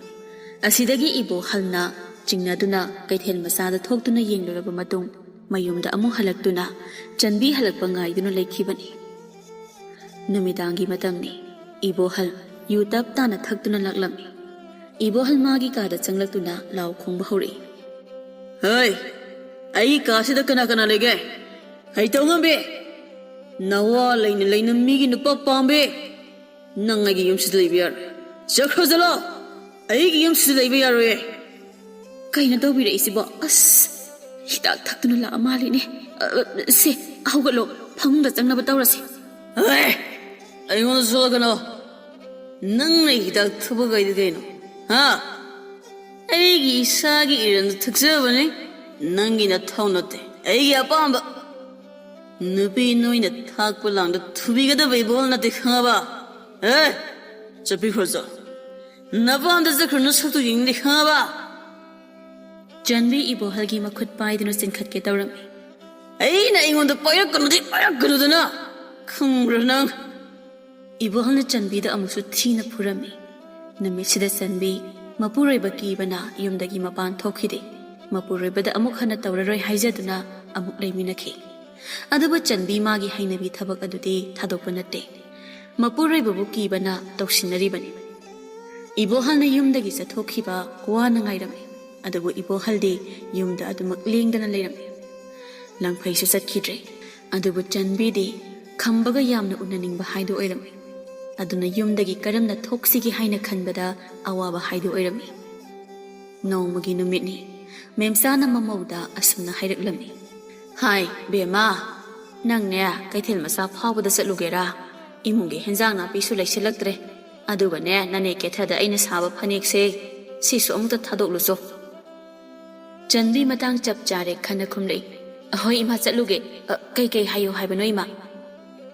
ꯑꯁꯤꯗꯒꯤ ꯏꯕꯣꯍꯜꯅ ꯆꯤꯡꯅꯗꯨꯅ ꯀꯩꯊꯦꯜ ꯃꯆꯥꯗ ꯊꯣꯛꯇꯨꯅ ꯌꯦꯡꯂꯨꯔꯕ ꯃꯇꯨꯡ, ꯃꯌꯨꯝꯗ ꯑꯃꯨꯛ ꯍꯜꯂꯛꯇꯨꯅ ꯆꯟꯕꯤ ꯍꯜꯂꯛꯄ ꯉꯥꯏꯗꯨꯅ ꯂꯩꯈꯤꯕꯅꯤ꯫ ꯅꯨꯃꯤꯗꯥꯡꯒꯤ ꯃꯇꯝꯅꯤ꯫ ꯏꯕꯣꯍꯜ ꯌꯨ ꯇꯞ ꯇꯥꯅ ꯊꯛꯇꯨꯅ ꯂꯥꯛꯂꯝꯃꯤ꯫ ꯏꯕꯣꯍꯜ ꯃꯥꯒꯤ ꯀꯥꯗ ꯆꯪꯂꯛꯇꯨꯅ ꯂꯥꯎ ꯈꯣꯡꯕ ꯍꯧꯔꯛꯏ꯫ "ꯍꯩ, ꯑꯩ ꯀꯥꯁꯤꯗ ꯀꯅꯥ ꯀꯅꯥ ꯂꯩꯒꯦ? ꯍꯩꯇꯧꯉꯝꯕꯤ, ꯅꯋꯥ ꯂꯩꯅ ꯂꯩꯅ ꯃꯤꯒꯤ ꯅꯨꯄꯥ ꯄꯥꯝꯕꯤ, ꯅꯪ ꯑꯩꯒꯤ ꯌꯨꯝꯁꯤꯗ ꯂꯩꯕ ꯌꯥꯔꯣꯏ꯫ ꯆꯠꯈ꯭ꯔꯣ ꯆꯠꯂꯣ, ꯑꯩꯒꯤ ꯌꯨꯝꯁꯤꯗ ꯂꯩꯕ ꯌꯥꯔꯣꯏꯌꯦ꯫" "ꯀꯩꯅꯣ ꯇꯧꯕꯤꯔꯛꯏꯁꯤꯕꯣ? ꯑꯁ, ꯍꯤꯗꯥꯛ ꯊꯛꯇꯨꯅ ꯂꯥꯛꯑ ꯃꯥꯜꯂꯤꯅꯦ꯫ ꯑ, ꯁꯦ, ꯍꯧꯒꯠꯂꯣ, ꯐꯃꯨꯡꯗ ꯆꯪꯅꯕ ꯇꯧꯔꯁꯦ꯫" "ꯑꯦ, ꯑꯩꯉꯣꯟꯗ ꯁꯣꯛꯂꯛꯀꯅꯣ꯫ ꯅꯪꯅ ꯍꯤꯗꯥꯛ ꯊꯛꯄ ꯀꯩꯗꯤ ꯀꯩꯅꯣ? ꯍꯥ? ꯑꯩꯒꯤ ꯏꯁꯥꯒꯤ ꯏꯔꯟꯗ ꯊꯛꯆꯕꯅꯤ꯫ ꯅꯪꯒꯤ ꯅꯊꯧ ꯅꯠꯇꯦ, ꯑꯩꯒꯤ ꯑꯄꯥꯝꯕ꯫ ꯅꯨꯄꯤ ꯅꯣꯏꯅ ꯊꯥꯛꯄ ꯂꯥꯡꯗ ꯊꯨꯕꯤꯒꯗꯕ ꯏꯕꯣꯍꯜ ꯅꯠꯇꯦ, ꯈꯪꯉꯕ? ꯑꯦ, ꯆꯠꯄꯤꯈ꯭ꯔꯣ ꯆꯠꯂꯣ꯫ ꯅꯄꯥꯝꯗ ꯆꯠꯈ꯭ꯔꯣ, ꯅꯁꯛꯇꯨ ꯌꯦꯡꯅꯤꯡꯗꯦ, ꯈꯪꯉꯕ?" ꯆꯟꯕꯤ ꯏꯕꯣꯍꯜꯒꯤ ꯃꯈꯨꯠ ꯄꯥꯏꯗꯨꯅ ꯆꯤꯡꯈꯠꯀꯦ ꯇꯧꯔꯝꯃꯤ꯫ "ꯑꯩꯅ ꯑꯩꯉꯣꯟꯗ ꯄꯥꯏꯔꯛꯀꯅꯨꯗꯤ ꯄꯥꯏꯔꯛꯀꯅꯨꯗꯅ, ꯈꯪꯕ꯭ꯔꯥ ꯅꯪ?" ꯏꯕꯣꯍꯜꯅ ꯆꯟꯕꯤꯗ ꯑꯃꯨꯛꯁꯨ ꯊꯤꯅ ꯐꯨꯔꯝꯃꯤ꯫ ꯅꯨꯃꯤꯠꯁꯤꯗ ꯆꯟꯕꯤ ꯃꯄꯨꯔꯣꯏꯕ ꯀꯤꯕꯅ ꯌꯨꯝꯗꯒꯤ ꯃꯄꯥꯟ ꯊꯣꯛꯈꯤꯗꯦ꯫ ꯃꯄꯨꯔꯣꯏꯕꯗ ꯑꯃꯨꯛ ꯍꯟꯅ ꯇꯧꯔꯔꯣꯏ ꯍꯥꯏꯖꯗꯨꯅ ꯑꯃꯨꯛ ꯂꯩꯃꯤꯟꯅꯈꯤ꯫ ꯑꯗꯨꯕꯨ ꯆꯟꯕꯤ ꯃꯥꯒꯤ ꯍꯩꯅꯕꯤ ꯊꯕꯛ ꯑꯗꯨꯗꯤ ꯊꯥꯗꯣꯛꯄ ꯅꯠꯇꯦ꯫ ꯃꯄꯨꯔꯣꯏꯕꯕꯨ ꯀꯤꯕꯅ ꯇꯧꯁꯤꯟꯅꯔꯤꯕꯅꯤ꯫ ꯏꯕꯣꯍꯜꯅ ꯌꯨꯝꯗꯒꯤ ꯆꯠꯊꯣꯛꯈꯤꯕ ꯋꯥꯅ ꯉꯥꯏꯔꯝꯃꯤ꯫ ꯑꯗꯨꯕꯨ ꯏꯕꯣꯍꯜꯗꯤ ꯌꯨꯝꯗ ꯑꯗꯨꯃꯛ ꯂꯦꯡꯗꯅ ꯂꯩꯔꯝꯃꯤ꯫ ꯂꯪꯐꯩꯁꯨ ꯆꯠꯈꯤꯗ꯭ꯔꯦ꯫ ꯑꯗꯨꯕꯨ ꯆꯟꯕꯤꯗꯤ ꯈꯝꯕꯒ ꯌꯥꯝꯅ ꯎꯅꯅꯤꯡꯕ ꯍꯥꯏꯗꯨ ꯑꯣꯏꯔꯝꯃꯤ꯫ ꯑꯗꯨꯅ ꯌꯨꯝꯗꯒꯤ ꯀꯔꯝꯅ ꯊꯣꯛꯁꯤꯒꯦ ꯍꯥꯏꯅ ꯈꯟꯕꯗ ꯑꯋꯥꯕ ꯍꯥꯏꯗꯨ ꯑꯣꯏꯔꯝꯃꯤ꯫ ꯅꯣꯡꯃꯒꯤ ꯅꯨꯃꯤꯠꯅꯤ꯫ ꯃꯦꯝꯆꯥꯅ ꯃꯃꯧꯗ ꯑꯁꯨꯝꯅ ꯍꯥꯏꯔꯛꯂꯝꯃꯤ꯫ "ꯍꯥꯏ, ꯕꯦꯝꯃ, ꯅꯪꯅꯦ ꯀꯩꯊꯦꯜ ꯃꯆꯥ ꯐꯥꯎꯕꯗ ꯆꯠꯂꯨꯒꯦꯔꯥ? ꯏꯃꯨꯡꯒꯤ ꯍꯦꯟꯖꯥꯡ ꯅꯥꯄꯤꯁꯨ ꯂꯩꯁꯤꯜꯂꯛꯇ꯭ꯔꯦ꯫ ꯑꯗꯨꯒꯅꯦ, ꯅꯅꯦ ꯀꯦꯊꯗ ꯑꯩꯅ ꯁꯥꯕ ꯐꯅꯦꯛꯁꯦ ꯁꯤꯁꯨ ꯑꯃꯨꯛꯇ ꯊꯥꯗꯣꯛꯂꯨꯆꯣ꯫ ꯆꯟꯕꯤ ꯃꯇꯥꯡ ꯆꯞ ꯆꯥꯔꯦ ꯈꯟꯅ ꯈꯨꯝꯂꯛꯏ꯫ "ꯑꯍꯣꯏ ꯏꯃꯥ, ꯆꯠꯂꯨꯒꯦ꯫ ꯑ, ꯀꯩꯀꯩ ꯍꯥꯏꯌꯨ ꯍꯥꯏꯕꯅꯣ ꯏꯃꯥ?"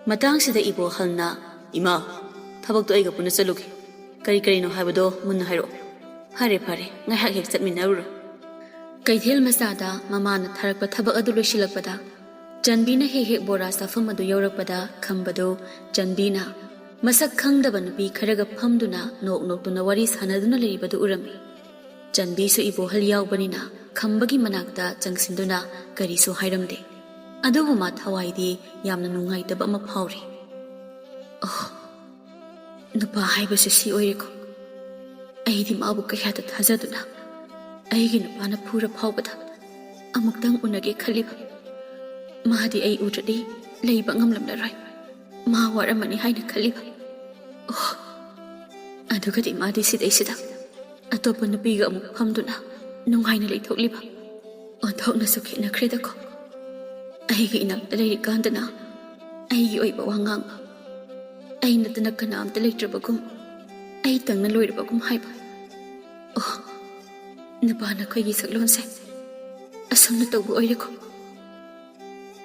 ꯃꯇꯥꯡꯁꯤꯗ ꯏꯕꯣꯍꯜꯅ, "ꯏꯃꯥ, ꯊꯕꯛꯇꯣ ꯑꯩꯒ ꯄꯨꯟꯅ ꯆꯠꯂꯨꯒꯦ꯫ ꯀꯔꯤ ꯀꯔꯤꯅꯣ ꯍꯥꯏꯕꯗꯣ ꯃꯨꯟꯅ ꯍꯥꯏꯔꯛꯑꯣ꯫ ꯐꯔꯦ ꯐꯔꯦ, ꯉꯥꯏꯍꯥꯛ ꯍꯦꯛ ꯆꯠꯃꯤꯟꯅꯔꯨꯔꯣ꯫" ꯀꯩꯊꯦꯜ ꯃꯆꯥꯗ ꯃꯃꯥꯅ ꯊꯥꯔꯛꯄ ꯊꯕꯛ ꯑꯗꯨ ꯂꯣꯏꯁꯤꯜꯂꯛꯄꯗ, ꯆꯟꯕꯤꯅ ꯍꯦꯛ ꯍꯦꯛ ꯕꯣꯔꯥ ꯆꯥꯐꯝ ꯑꯗꯨ ꯌꯧꯔꯛꯄꯗ ꯈꯝꯕꯗꯨ ꯆꯟꯕꯤꯅ ꯃꯁꯛ ꯈꯪꯗꯕ ꯅꯨꯄꯤ ꯈꯔꯒ ꯐꯝꯗꯨꯅ ꯅꯣꯛ ꯅꯣꯛꯇꯨꯅ ꯋꯥꯔꯤ ꯁꯥꯟꯅꯗꯨꯅ ꯂꯩꯔꯤꯕꯗꯨ ꯎꯔꯝꯃꯤ꯫ ꯆꯟꯕꯤꯁꯨ ꯏꯕꯣꯍꯜ ꯌꯥꯎꯕꯅꯤꯅ ꯈꯝꯕꯒꯤ ꯃꯅꯥꯛꯇ ꯆꯪꯁꯤꯟꯗꯨꯅ ꯀꯔꯤꯁꯨ ꯍꯥꯏꯔꯝꯗꯦ꯫ ꯑꯗꯨꯕꯨ ꯃꯥ ꯊꯋꯥꯏꯗꯤ ꯌꯥꯝꯅ ꯅꯨꯡꯉꯥꯏꯇꯕ ꯑꯃ ꯐꯥꯎꯔꯤ꯫ ꯑꯣ, ꯅꯨꯄꯥ ꯍꯥꯏꯕꯁꯦ ꯁꯤ ꯑꯣꯏꯔꯦꯀꯣ꯫ ꯑꯩꯗꯤ ꯃꯥꯕꯨ ꯀꯌꯥꯗ ꯊꯥꯖꯗꯨꯅ ꯑꯩꯒꯤ ꯅꯨꯄꯥꯅ ꯐꯨꯔ ꯐꯥꯎꯕꯗ ꯑꯃꯨꯛꯇꯪ ꯎꯅꯒꯦ ꯈꯜꯂꯤꯕ꯫ ꯃꯥꯗꯤ ꯑꯩ ꯎꯗ꯭ꯔꯗꯤ ꯂꯩꯕ ꯉꯝꯂꯝꯂꯔꯣꯏ꯫ ꯃꯥ ꯋꯥꯔꯝꯃꯅꯤ ꯍꯥꯏꯅ ꯈꯜꯂꯤꯕ꯫ ꯑꯣ, ꯑꯗꯨꯒꯗꯤ ꯃꯥꯗꯤ ꯁꯤꯗꯩꯁꯤꯗ ꯑꯇꯣꯞꯄ ꯅꯨꯄꯤꯒ ꯑꯃꯨꯛ ꯐꯝꯗꯨꯅ ꯅꯨꯡꯉꯥꯏꯅ ꯂꯩꯊꯣꯛꯂꯤꯕ꯫ ꯑꯣꯟꯊꯣꯛꯅꯁꯨ ꯈꯦꯠꯅꯈ꯭ꯔꯦꯗꯀꯣ꯫ ꯑꯩꯒꯤ ꯏꯅꯥꯛꯇ ꯂꯩꯔꯤꯀꯥꯟꯗꯅ ꯑꯩꯒꯤ ꯑꯣꯏꯕ ꯋꯥ ꯉꯥꯡꯕ, ꯑꯩ ꯅꯠꯇꯅ ꯀꯅꯥꯝꯇ ꯂꯩꯇ꯭ꯔꯕꯒꯨꯝ, ꯑꯩꯇꯪꯅ ꯂꯣꯏꯔꯕꯒꯨꯝ ꯍꯥꯏꯕ꯫ ꯑꯣ, ꯅꯨꯄꯥ ꯅꯈꯣꯏꯒꯤ ꯁꯛꯂꯣꯟꯁꯦ ꯑꯁꯨꯝꯅ ꯇꯧꯕ ꯑꯣꯏꯔꯦꯀꯣ꯫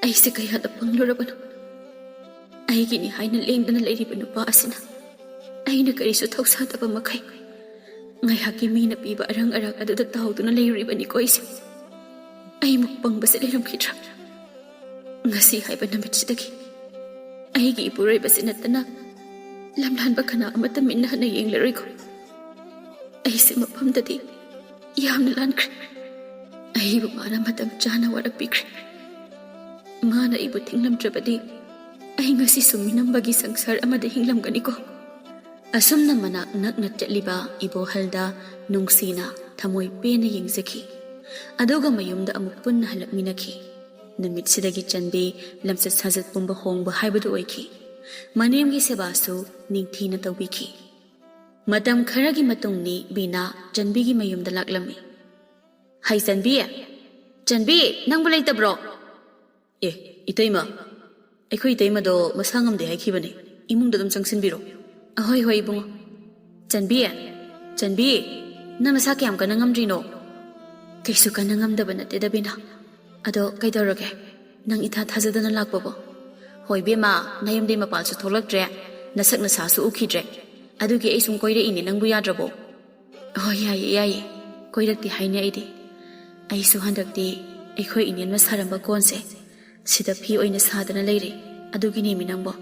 ꯑꯩꯁꯦ ꯀꯌꯥꯗ ꯄꯪꯂꯨꯔꯕꯅꯣ꯫ ꯑꯩꯒꯤꯅꯤ ꯍꯥꯏꯅ ꯂꯦꯡꯗꯅ ꯂꯩꯔꯤꯕ ꯅꯨꯄꯥ ꯑꯁꯤꯅ ꯑꯩꯅ ꯀꯔꯤꯁꯨ ꯊꯧꯁꯥꯗꯕ ꯃꯈꯩ ꯉꯥꯏꯍꯥꯛꯀꯤ ꯃꯤꯅ ꯄꯤꯕ ꯑꯔꯪ ꯑꯔꯥꯛ ꯑꯗꯨꯗ ꯇꯥꯎꯗꯨꯅ ꯂꯩꯔꯨꯔꯤꯕꯅꯤꯀꯣ ꯑꯩꯁꯦ꯫ ꯑꯩꯃꯨꯛ ꯄꯪꯕꯁꯦ ꯂꯩꯔꯝꯈꯤꯗ꯭ꯔꯥ? ꯉꯁꯤ ꯍꯥꯏꯕ ꯅꯨꯃꯤꯠꯁꯤꯗꯒꯤ ꯑꯩꯒꯤ ꯏꯄꯨꯔꯣꯏꯕꯁꯤ ꯅꯠꯇꯅ ꯂꯝꯂꯥꯟꯕ ꯀꯅꯥ ꯑꯃꯠꯇ ꯃꯤꯠꯅ ꯍꯟꯅ ꯌꯦꯡꯂꯔꯣꯏꯀꯣ꯫ ꯑꯩꯁꯦ ꯃꯐꯝꯗꯗꯤ ꯌꯥꯝꯅ ꯂꯥꯟꯈ꯭ꯔꯦ꯫ ꯑꯩꯕꯨ ꯃꯥꯅ ꯃꯇꯝ ꯆꯥꯅ ꯋꯥꯔꯛꯄꯤꯈ꯭ꯔꯦ꯫ ꯃꯥꯅ ꯑꯩꯕꯨ ꯊꯤꯡꯂꯝꯗ꯭ꯔꯕꯗꯤ ꯑꯩ ꯉꯁꯤꯁꯨ ꯃꯤꯅꯝꯕꯒꯤ ꯁꯪꯁꯥꯔ ꯑꯃꯗ ꯍꯤꯡꯂꯝꯒꯅꯤꯀꯣ꯫ ꯑꯁꯨꯝꯅ ꯃꯅꯥꯛ ꯅꯛꯅ ꯆꯠꯂꯤꯕ ꯏꯕꯣꯍꯜꯗ ꯅꯨꯡꯁꯤꯅ ꯊꯃꯣꯏ ꯄꯦꯟꯅ ꯌꯦꯡꯖꯈꯤ꯫ ꯑꯗꯨꯒ ꯃꯌꯨꯝꯗ ꯑꯃꯨꯛ ꯄꯨꯟꯅ ꯍꯜꯂꯛꯃꯤꯟꯅꯈꯤ꯫ ꯅꯨꯃꯤꯠꯁꯤꯗꯒꯤ ꯆꯟꯕꯤ ꯂꯝꯆꯠ ꯁꯥꯖꯠ ꯄꯨꯝꯕ ꯍꯣꯡꯕ ꯍꯥꯏꯕꯗꯨ ꯑꯣꯏꯈꯤ꯫ ꯃꯅꯦꯝꯒꯤ ꯁꯦꯕꯥꯁꯨ ꯅꯤꯡꯊꯤꯅ ꯇꯧꯕꯤꯈꯤ꯫ ꯃꯇꯝ ꯈꯔꯒꯤ ꯃꯇꯨꯡꯅꯤ ꯕꯤꯅꯥ ꯆꯟꯕꯤꯒꯤ ꯃꯌꯨꯝꯗ ꯂꯥꯛꯂꯝꯃꯤ꯫ "ꯍꯩ ꯆꯟꯕꯤ! ꯆꯟꯕꯤ, ꯅꯪꯕꯨ ꯂꯩꯇꯕ꯭ꯔꯣ?" "ꯑꯦ, ꯏꯇꯩꯃ, ꯑꯩꯈꯣꯏ ꯏꯇꯩꯃꯗꯣ ꯃꯁꯥ ꯉꯝꯗꯦ ꯍꯥꯏꯈꯤꯕꯅꯦ꯫ ꯏꯃꯨꯡꯗ ꯑꯗꯨꯝ ꯆꯪꯁꯤꯟꯕꯤꯔꯣ꯫" "ꯑꯍꯣꯏ, ꯍꯣꯏ, ꯏꯕꯨꯡꯉꯣ꯫ ꯆꯟꯕꯤ, ꯆꯟꯕꯤ!" ꯅꯪ ꯅꯁꯥ ꯀꯌꯥꯝ ꯀꯟꯅ ꯉꯝꯗ꯭ꯔꯤꯅꯣ? ꯀꯩꯁꯨ ꯀꯟꯅ ꯉꯝꯗꯕ ꯅꯠꯇꯦꯗ ꯕꯤꯅꯥ꯫ ꯑꯗꯣ ꯀꯩꯗꯧꯔꯒꯦ? ꯅꯪ ꯏꯊꯥ ꯊꯥꯖꯗꯅ ꯂꯥꯛꯄꯕꯣ? ꯍꯣꯏ ꯏꯕꯦꯝꯃ, ꯅꯌꯨꯝꯗꯩ ꯃꯄꯥꯟꯁꯨ ꯊꯣꯛꯂꯛꯇ꯭ꯔꯦ, ꯅꯁꯛ ꯅꯁꯥꯁꯨ ꯎꯈꯤꯗ꯭ꯔꯦ꯫ ꯑꯗꯨꯒꯤ ꯑꯩ ꯁꯨꯝ ꯀꯣꯏꯔꯛꯏꯅꯦ, ꯅꯪꯕꯨ ꯌꯥꯗ꯭ꯔꯕꯣ? ꯍꯣꯏ, ꯌꯥꯏꯌꯦ, ꯌꯥꯏꯌꯦ꯫ ꯀꯣꯏꯔꯛꯇꯦ ꯍꯥꯏꯅꯦ ꯑꯩꯗꯤ꯫ ꯑꯩꯁꯨ ꯍꯟꯗꯛꯇꯤ ꯑꯩꯈꯣꯏ ꯏꯅꯦꯅ ꯁꯥꯔꯝꯕ ꯀꯣꯟꯁꯦ ꯁꯤꯗ ꯐꯤ ꯑꯣꯏꯅ ꯁꯥꯗꯅ ꯂꯩꯔꯦ꯫ ꯑꯗꯨꯒꯤꯅꯦꯃꯤ ꯅꯪꯕꯣ꯫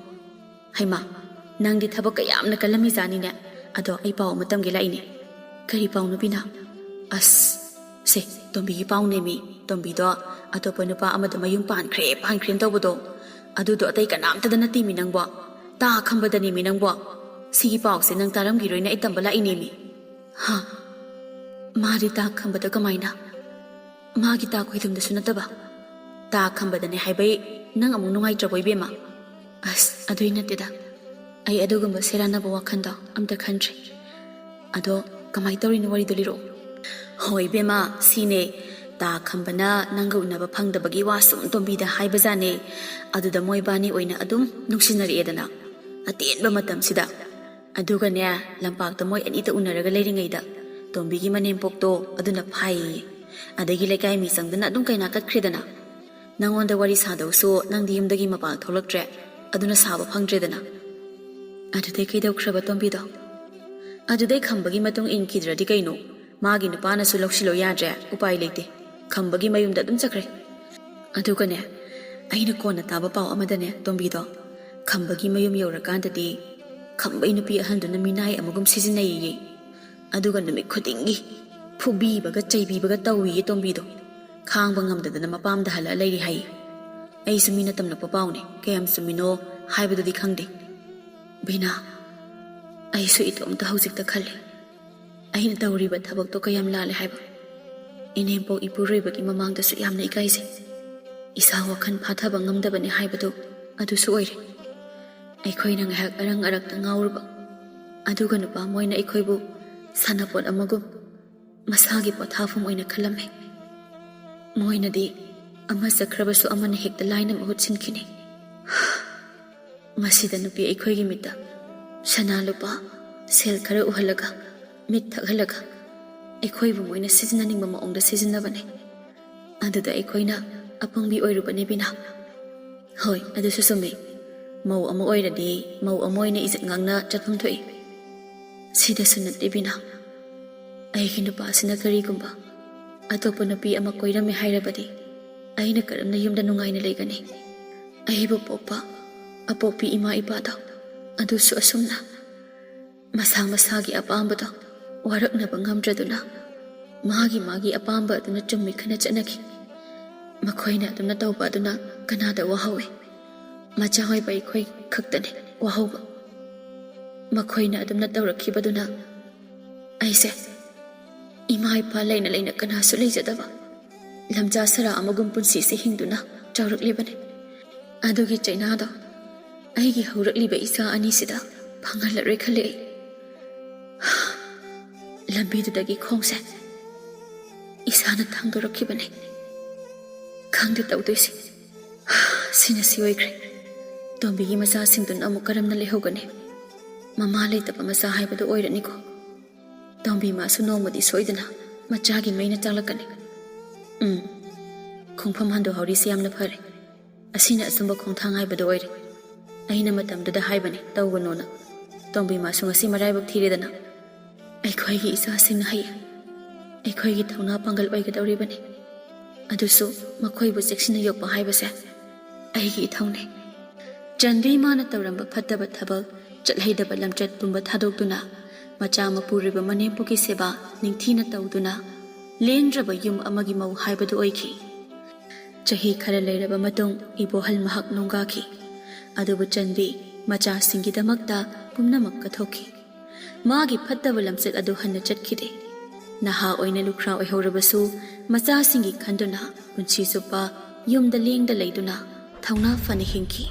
ꯍꯩꯃꯥ, ꯅꯪꯗꯤ ꯊꯕꯛ ꯀꯌꯥꯝꯅ ꯀꯜꯂꯝꯃꯤꯖꯥꯠꯅꯤꯅꯦ꯫ ꯑꯗꯣ ꯑꯩ ꯄꯥꯎ ꯑꯃ ꯇꯝꯒꯦ ꯂꯥꯛꯏꯅꯦ꯫ ꯀꯔꯤ ꯄꯥꯎꯅꯣ ꯕꯤꯅꯥ? ꯑꯁ, ꯁꯦ, ꯇꯣꯝꯕꯤꯒꯤ ꯄꯥꯎꯅꯦꯃꯤ꯫ ꯇꯣꯝꯕꯤꯗꯣ ꯑꯇꯣꯞꯄ ꯅꯨꯄꯥ ꯑꯃꯗ ꯃꯌꯨꯝ ꯄꯥꯟꯈ꯭ꯔꯦ, ꯄꯥꯟꯈ꯭ꯔꯦꯅ ꯇꯧꯕꯗꯣ꯫ ꯑꯗꯨꯗꯣ ꯑꯇꯩ ꯀꯅꯥꯝꯇꯗ ꯅꯠꯇꯦꯃꯤ ꯅꯪꯕꯣ꯫ ꯇꯥ ꯈꯝꯕꯗꯅꯦꯃꯤ ꯅꯪꯕꯣ꯫ ꯁꯤꯒꯤ ꯄꯥꯎꯁꯦ ꯅꯪ ꯇꯥꯔꯝꯈꯤꯔꯣꯏꯅ ꯑꯩ ꯇꯝꯕ ꯂꯥꯛꯏꯅꯦꯃꯤ꯫ ꯍꯥ? ꯃꯥꯗꯤ ꯇꯥ ꯈꯝꯕꯗ ꯀꯃꯥꯏꯅ? ꯃꯥꯒꯤ ꯇꯥ ꯈꯣꯏꯗꯨꯝꯗꯁꯨ ꯅꯠꯇꯕ, ꯇꯥ ꯈꯝꯕꯗꯅꯦ ꯍꯥꯏꯕꯩ ꯅꯪ ꯑꯃꯨꯛ ꯅꯨꯡꯉꯥꯏꯇ꯭ꯔꯕꯣ ꯏꯕꯦꯝꯃ? ꯑꯁ, ꯑꯗꯨꯏ ꯅꯠꯇꯦꯗ, ꯑꯩ ꯑꯗꯨꯒꯨꯝꯕ ꯁꯦꯔꯥꯟꯅꯕ ꯋꯥꯈꯟꯗꯣ ꯑꯝꯇ ꯈꯟꯗ꯭ꯔꯦ꯫ ꯑꯗꯣ ꯀꯃꯥꯏ ꯇꯧꯔꯤꯅꯣ, ꯋꯥꯔꯤꯗꯣ ꯂꯤꯔꯛꯑꯣ꯫ ꯍꯣꯏ ꯏꯕꯦꯝꯃ, ꯁꯤꯅꯦ, ꯇꯥ ꯈꯝꯕꯅ ꯅꯪꯒ ꯎꯅꯕ ꯐꯪꯗꯕꯒꯤ ꯋꯥ ꯁꯨꯝ ꯇꯣꯝꯕꯤꯗ ꯍꯥꯏꯕꯖꯥꯠꯅꯦ꯫ ꯑꯗꯨꯗ ꯃꯣꯏꯕꯥꯅꯤ ꯑꯣꯏꯅ ꯑꯗꯨꯝ ꯅꯨꯡꯁꯤꯅꯔꯛꯑꯦꯗꯅ꯫ ꯑꯇꯦꯟꯕ ꯃꯇꯝꯁꯤꯗ꯫ ꯑꯗꯨꯒꯅꯦ, ꯂꯝꯄꯥꯛꯇ ꯃꯣꯏ ꯑꯅꯤꯇ ꯎꯅꯔꯒ ꯂꯩꯔꯤꯉꯩꯗ ꯇꯣꯝꯕꯤꯒꯤ ꯃꯅꯦꯝꯄꯣꯛꯇꯣ ꯑꯗꯨꯅ ꯐꯥꯏꯌꯦ꯫ ꯑꯗꯒꯤ ꯂꯩꯀꯥꯏ ꯃꯤ ꯆꯪꯗꯅ ꯑꯗꯨꯝ ꯀꯩꯅꯥ ꯀꯠꯈ꯭ꯔꯦꯗꯅ꯫ ꯅꯪꯉꯣꯟꯗ ꯋꯥꯔꯤ ꯁꯥꯗꯧꯁꯨ ꯅꯪꯗꯤ ꯌꯨꯝꯗꯒꯤ ꯃꯄꯥꯟ ꯊꯣꯛꯂꯛꯇ꯭ꯔꯦ, ꯑꯗꯨꯅ ꯁꯥꯕ ꯐꯪꯗ꯭ꯔꯦꯗꯅ꯫ ꯑꯗꯨꯗꯩ ꯀꯩꯗꯧꯈ꯭ꯔꯕ ꯇꯣꯝꯕꯤꯗꯣ? ꯑꯗꯨꯗꯩ ꯈꯝꯕꯒꯤ ꯃꯇꯨꯡ ꯏꯟꯈꯤꯗ꯭ꯔꯗꯤ ꯀꯩꯅꯣ? ꯃꯥꯒꯤ ꯅꯨꯄꯥꯅꯁꯨ ꯂꯧꯁꯤꯜꯂꯣ ꯌꯥꯗ꯭ꯔꯦ, ꯎꯄꯥꯏ ꯂꯩꯇꯦ꯫ ꯈꯝꯕꯒꯤ ꯃꯌꯨꯝꯗ ꯑꯗꯨꯝ ꯆꯠꯈ꯭ꯔꯦ꯫ ꯑꯗꯨꯒꯅꯦ, ꯑꯩꯅ ꯀꯣꯟꯅ ꯇꯥꯕ ꯄꯥꯎ ꯑꯃꯗꯅꯦ, ꯇꯣꯝꯕꯤꯗꯣ ꯈꯝꯕꯒꯤ ꯃꯌꯨꯝ ꯌꯧꯔꯀꯥꯟꯗꯗꯤ ꯈꯝꯕꯩ ꯅꯨꯄꯤ ꯑꯍꯟꯗꯨꯅ ꯃꯤꯅꯥꯏ ꯑꯃꯒꯨꯝ ꯁꯤꯖꯤꯟꯅꯩꯌꯦ꯫ ꯑꯗꯨꯒ ꯅꯨꯃꯤꯠ ꯈꯨꯗꯤꯡꯒꯤ ꯐꯨꯕꯤꯕꯒ ꯆꯩꯕꯤꯕꯒ ꯇꯧꯏꯌꯦ ꯇꯣꯝꯕꯤꯗꯣ꯫ ꯈꯥꯡꯕ ꯉꯝꯗꯗꯅ ꯃꯄꯥꯝꯗ ꯍꯜꯂꯛꯑ ꯂꯩꯔꯤ ꯍꯥꯏꯌꯦ꯫ ꯑꯩꯁꯨ ꯃꯤꯅ ꯇꯝꯂꯛꯄ ꯄꯥꯎꯅꯦ, ꯀꯌꯥꯝ ꯆꯨꯝꯃꯤꯅꯣ ꯍꯥꯏꯕꯗꯨꯗꯤ ꯈꯪꯗꯦ꯫ ꯕꯤꯅꯥ, ꯑꯩꯁꯨ ꯏꯇꯣꯝꯇ ꯍꯧꯖꯤꯛꯇ ꯈꯜꯂꯦ꯫ ꯑꯩꯅ ꯇꯧꯔꯤꯕ ꯊꯕꯛꯇꯣ ꯀꯌꯥꯝ ꯂꯥꯜꯂꯦ ꯍꯥꯏꯕ꯫ ꯏꯅꯦꯝꯄꯣꯛ ꯏꯄꯨꯔꯣꯏꯕꯒꯤ ꯃꯃꯥꯡꯗꯁꯨ ꯌꯥꯝꯅ ꯏꯀꯥꯏꯖꯩ꯫ ꯏꯁꯥ ꯋꯥꯈꯜ ꯐꯥꯊꯕ ꯉꯝꯗꯕꯅꯤ ꯍꯥꯏꯕꯗꯨ ꯑꯗꯨꯁꯨ ꯑꯣꯏꯔꯦ꯫ ꯑꯩꯈꯣꯏꯅ ꯉꯥꯏꯍꯥꯛ ꯑꯔꯪ ꯑꯔꯛꯇ ꯉꯥꯎꯔꯨꯕ, ꯑꯗꯨꯒ ꯅꯨꯄꯥ ꯃꯣꯏꯅ ꯑꯩꯈꯣꯏꯕꯨ ꯁꯥꯟꯅꯄꯣꯠ ꯑꯃꯒꯨꯝ ꯃꯁꯥꯒꯤ ꯄꯣꯊꯥꯐꯝ ꯑꯣꯏꯅ ꯈꯜꯂꯝꯃꯦ꯫ ꯃꯣꯏꯅꯗꯤ ꯑꯃ ꯆꯠꯈ꯭ꯔꯕꯁꯨ ꯑꯃꯅ ꯍꯦꯛꯇ ꯂꯥꯏꯅ ꯃꯍꯨꯠ ꯁꯤꯟꯈꯤꯅꯤ꯫ ꯃꯁꯤꯗ ꯅꯨꯄꯤ ꯑꯩꯈꯣꯏꯒꯤ ꯃꯤꯠꯇ ꯁꯅꯥ ꯂꯨꯄꯥ, ꯁꯦꯜ ꯈꯔ ꯎꯍꯜꯂꯒ, ꯃꯤꯠ ꯊꯛꯍꯜꯂꯒ, ꯑꯩꯈꯣꯏꯕꯨ ꯃꯣꯏꯅ ꯁꯤꯖꯤꯟꯅꯅꯤꯡꯕ ꯃꯑꯣꯡꯗ ꯁꯤꯖꯤꯟꯅꯕꯅꯦ꯫ ꯑꯗꯨꯗ ꯑꯩꯈꯣꯏꯅ ꯑꯄꯪꯕꯤ ꯑꯣꯏꯔꯨꯕꯅꯦ ꯕꯤꯅꯥ꯫ ꯍꯣꯏ, ꯑꯗꯨꯁꯨ ꯆꯨꯝꯃꯤ꯫ ꯃꯧ ꯑꯃ ꯑꯣꯏꯔꯗꯤ ꯃꯧ ꯑꯃ ꯑꯣꯏꯅ ꯏꯖꯠ ꯉꯥꯡꯅ ꯆꯠꯐꯝ ꯊꯣꯛꯏ꯫ ꯁꯤꯗꯁꯨ ꯅꯠꯇꯦ ꯕꯤꯅꯥ꯫ ꯑꯩꯒꯤ ꯅꯨꯄꯥꯁꯤꯅ ꯀꯔꯤꯒꯨꯝꯕ ꯑꯇꯣꯞꯄ ꯅꯨꯄꯤ ꯑꯃ ꯀꯣꯏꯔꯝꯃꯦ ꯍꯥꯏꯔꯕꯗꯤ ꯑꯩꯅ ꯀꯔꯝꯅ ꯌꯨꯝꯗ ꯅꯨꯡꯉꯥꯏꯅ ꯂꯩꯒꯅꯤ? ꯑꯩꯕꯨ ꯄꯣꯛꯄ ꯑꯄꯣꯛꯄꯤ ꯏꯃꯥ ꯏꯄꯥꯗꯣ ꯑꯗꯨꯁꯨ ꯑꯁꯨꯝꯅ ꯃꯁꯥ ꯃꯁꯥꯒꯤ ꯑꯄꯥꯝꯕꯗꯣ ꯋꯥꯔꯛꯅꯕ ꯉꯝꯗ꯭ꯔꯗꯨꯅ ꯃꯥꯒꯤ ꯃꯥꯒꯤ ꯑꯄꯥꯝꯕ ꯑꯗꯨꯅ ꯆꯨꯝꯃꯤ ꯈꯅ ꯆꯠꯅꯈꯤ꯫ ꯃꯈꯣꯏꯅ ꯑꯗꯨꯝꯅ ꯇꯧꯕ ꯑꯗꯨꯅ ꯀꯅꯥꯗ ꯋꯥꯍꯧꯋꯤ? ꯃꯆꯥ ꯑꯣꯏꯕ ꯑꯩꯈꯣꯏ ꯈꯛꯇꯅꯤ ꯋꯥꯍꯧꯕ꯫ ꯃꯈꯣꯏꯅ ꯑꯗꯨꯝꯅ ꯇꯧꯔꯛꯈꯤꯕꯗꯨꯅ ꯑꯩꯁꯦ ꯏꯃꯥ ꯏꯄꯥ ꯂꯩꯅ ꯂꯩꯅ ꯀꯅꯥꯁꯨ ꯂꯩꯖꯗꯕ ꯂꯝꯖꯥ ꯁꯔꯥ ꯑꯃꯒꯨꯝ ꯄꯨꯟꯁꯤꯁꯦ ꯍꯤꯡꯗꯨꯅ ꯆꯥꯎꯔꯛꯂꯤꯕꯅꯤ꯫ ꯑꯗꯨꯒꯤ ꯆꯩꯅꯥꯗꯣ ꯑꯩꯒꯤ ꯍꯧꯔꯛꯂꯤꯕ ꯏꯆꯥ ꯑꯅꯤꯁꯤꯗ ꯐꯪꯍꯜꯂꯔꯣꯏ ꯈꯜꯂꯦ ꯑꯩ꯫ ꯂꯝꯕꯤꯗꯨꯗꯒꯤ ꯈꯣꯡꯁꯦ ꯏꯁꯥꯅ ꯊꯥꯡꯗꯣꯔꯛꯈꯤꯕꯅꯤ꯫ ꯈꯪꯗꯦ ꯇꯧꯗꯣꯏꯁꯦ꯫ ꯁꯤꯅ ꯁꯤ ꯑꯣꯏꯈ꯭ꯔꯦ꯫ ꯇꯣꯝꯕꯤꯒꯤ ꯃꯆꯥꯁꯤꯡꯗꯨꯅ ꯑꯃꯨꯛ ꯀꯔꯝꯅ ꯂꯩꯍꯧꯒꯅꯤ? ꯃꯃꯥ ꯂꯩꯇꯕ ꯃꯆꯥ ꯍꯥꯏꯕꯗꯨ ꯑꯣꯏꯔꯅꯤꯀꯣ꯫ ꯇꯣꯝꯕꯤ ꯃꯥꯁꯨ ꯅꯣꯡꯃꯗꯤ ꯁꯣꯏꯗꯅ ꯃꯆꯥꯒꯤ ꯃꯩꯅ ꯆꯥꯛꯂꯛꯀꯅꯤ꯫ ꯎꯝ, ꯈꯣꯡꯐꯝ ꯍꯟꯗꯣꯛꯍꯧꯔꯤꯁꯤ ꯌꯥꯝꯅ ꯐꯔꯦ꯫ ꯑꯁꯤꯅ ꯑꯆꯨꯝꯕ ꯈꯣꯡꯊꯥꯡ ꯍꯥꯏꯕꯗꯨ ꯑꯣꯏꯔꯦ꯫ ꯑꯩꯅ ꯃꯇꯝꯗꯨꯗ ꯍꯥꯏꯕꯅꯤ, ꯇꯧꯒꯅꯣꯅ꯫ ꯇꯣꯝꯕꯤ ꯃꯥꯁꯨ ꯉꯁꯤ ꯃꯔꯥꯏꯕꯛ ꯊꯤꯔꯦꯗꯅ꯫ ꯑꯩꯈꯣꯏꯒꯤ ꯏꯆꯥꯁꯤꯡꯅ ꯍꯌꯦꯡ ꯑꯩꯈꯣꯏꯒꯤ ꯊꯧꯅꯥ ꯄꯥꯡꯒꯜ ꯑꯣꯏꯒꯗꯧꯔꯤꯕꯅꯤ꯫ ꯑꯗꯨꯁꯨ ꯃꯈꯣꯏꯕꯨ ꯆꯦꯛꯁꯤꯟꯅ ꯌꯣꯛꯄ ꯍꯥꯏꯕꯁꯦ ꯑꯩꯒꯤ ꯏꯊꯧꯅꯤ꯫ ꯆꯟꯕꯤ ꯃꯥꯅ ꯇꯧꯔꯝꯕ ꯐꯠꯇꯕ ꯊꯕꯛ, ꯆꯠꯍꯩꯗꯕ ꯂꯝꯆꯠ ꯄꯨꯝꯕ ꯊꯥꯗꯣꯛꯇꯨꯅ ꯃꯆꯥ ꯃꯄꯨꯔꯣꯏꯕ ꯃꯅꯦꯝꯄꯣꯛꯀꯤ ꯁꯦꯕꯥ ꯅꯤꯡꯊꯤꯅ ꯇꯧꯗꯨꯅ ꯂꯦꯡꯗ꯭ꯔꯕ ꯌꯨꯝ ꯑꯃꯒꯤ ꯃꯧ ꯍꯥꯏꯕꯗꯨ ꯑꯣꯏꯈꯤ꯫ ꯆꯍꯤ ꯈꯔ ꯂꯩꯔꯕ ꯃꯇꯨꯡ ꯏꯕꯣꯍꯜ ꯃꯍꯥꯛ ꯅꯣꯡꯒꯥꯈꯤ꯫ ꯑꯗꯨꯕꯨ ꯆꯟꯕꯤ ꯃꯆꯥꯁꯤꯡꯒꯤꯗꯃꯛꯇ ꯄꯨꯝꯅꯃꯛ ꯀꯠꯊꯣꯛꯈꯤ꯫ ꯃꯥꯒꯤ ꯐꯠꯇꯕ ꯂꯝꯆꯠ ꯑꯗꯨ ꯍꯟꯅ ꯆꯠꯈꯤꯗꯦ꯫ ꯅꯍꯥ ꯑꯣꯏꯅ ꯂꯨꯈ꯭ꯔꯥ ꯑꯣꯏꯍꯧꯔꯕꯁꯨ ꯃꯆꯥꯁꯤꯡꯒꯤ ꯈꯟꯗꯨꯅ ꯄꯨꯟꯁꯤ ꯆꯨꯞꯄ ꯌꯨꯝꯗ ꯂꯦꯡꯗ ꯂꯩꯗꯨꯅ ꯊꯧꯅꯥ ꯐꯅ ꯍꯤꯡꯈꯤ꯫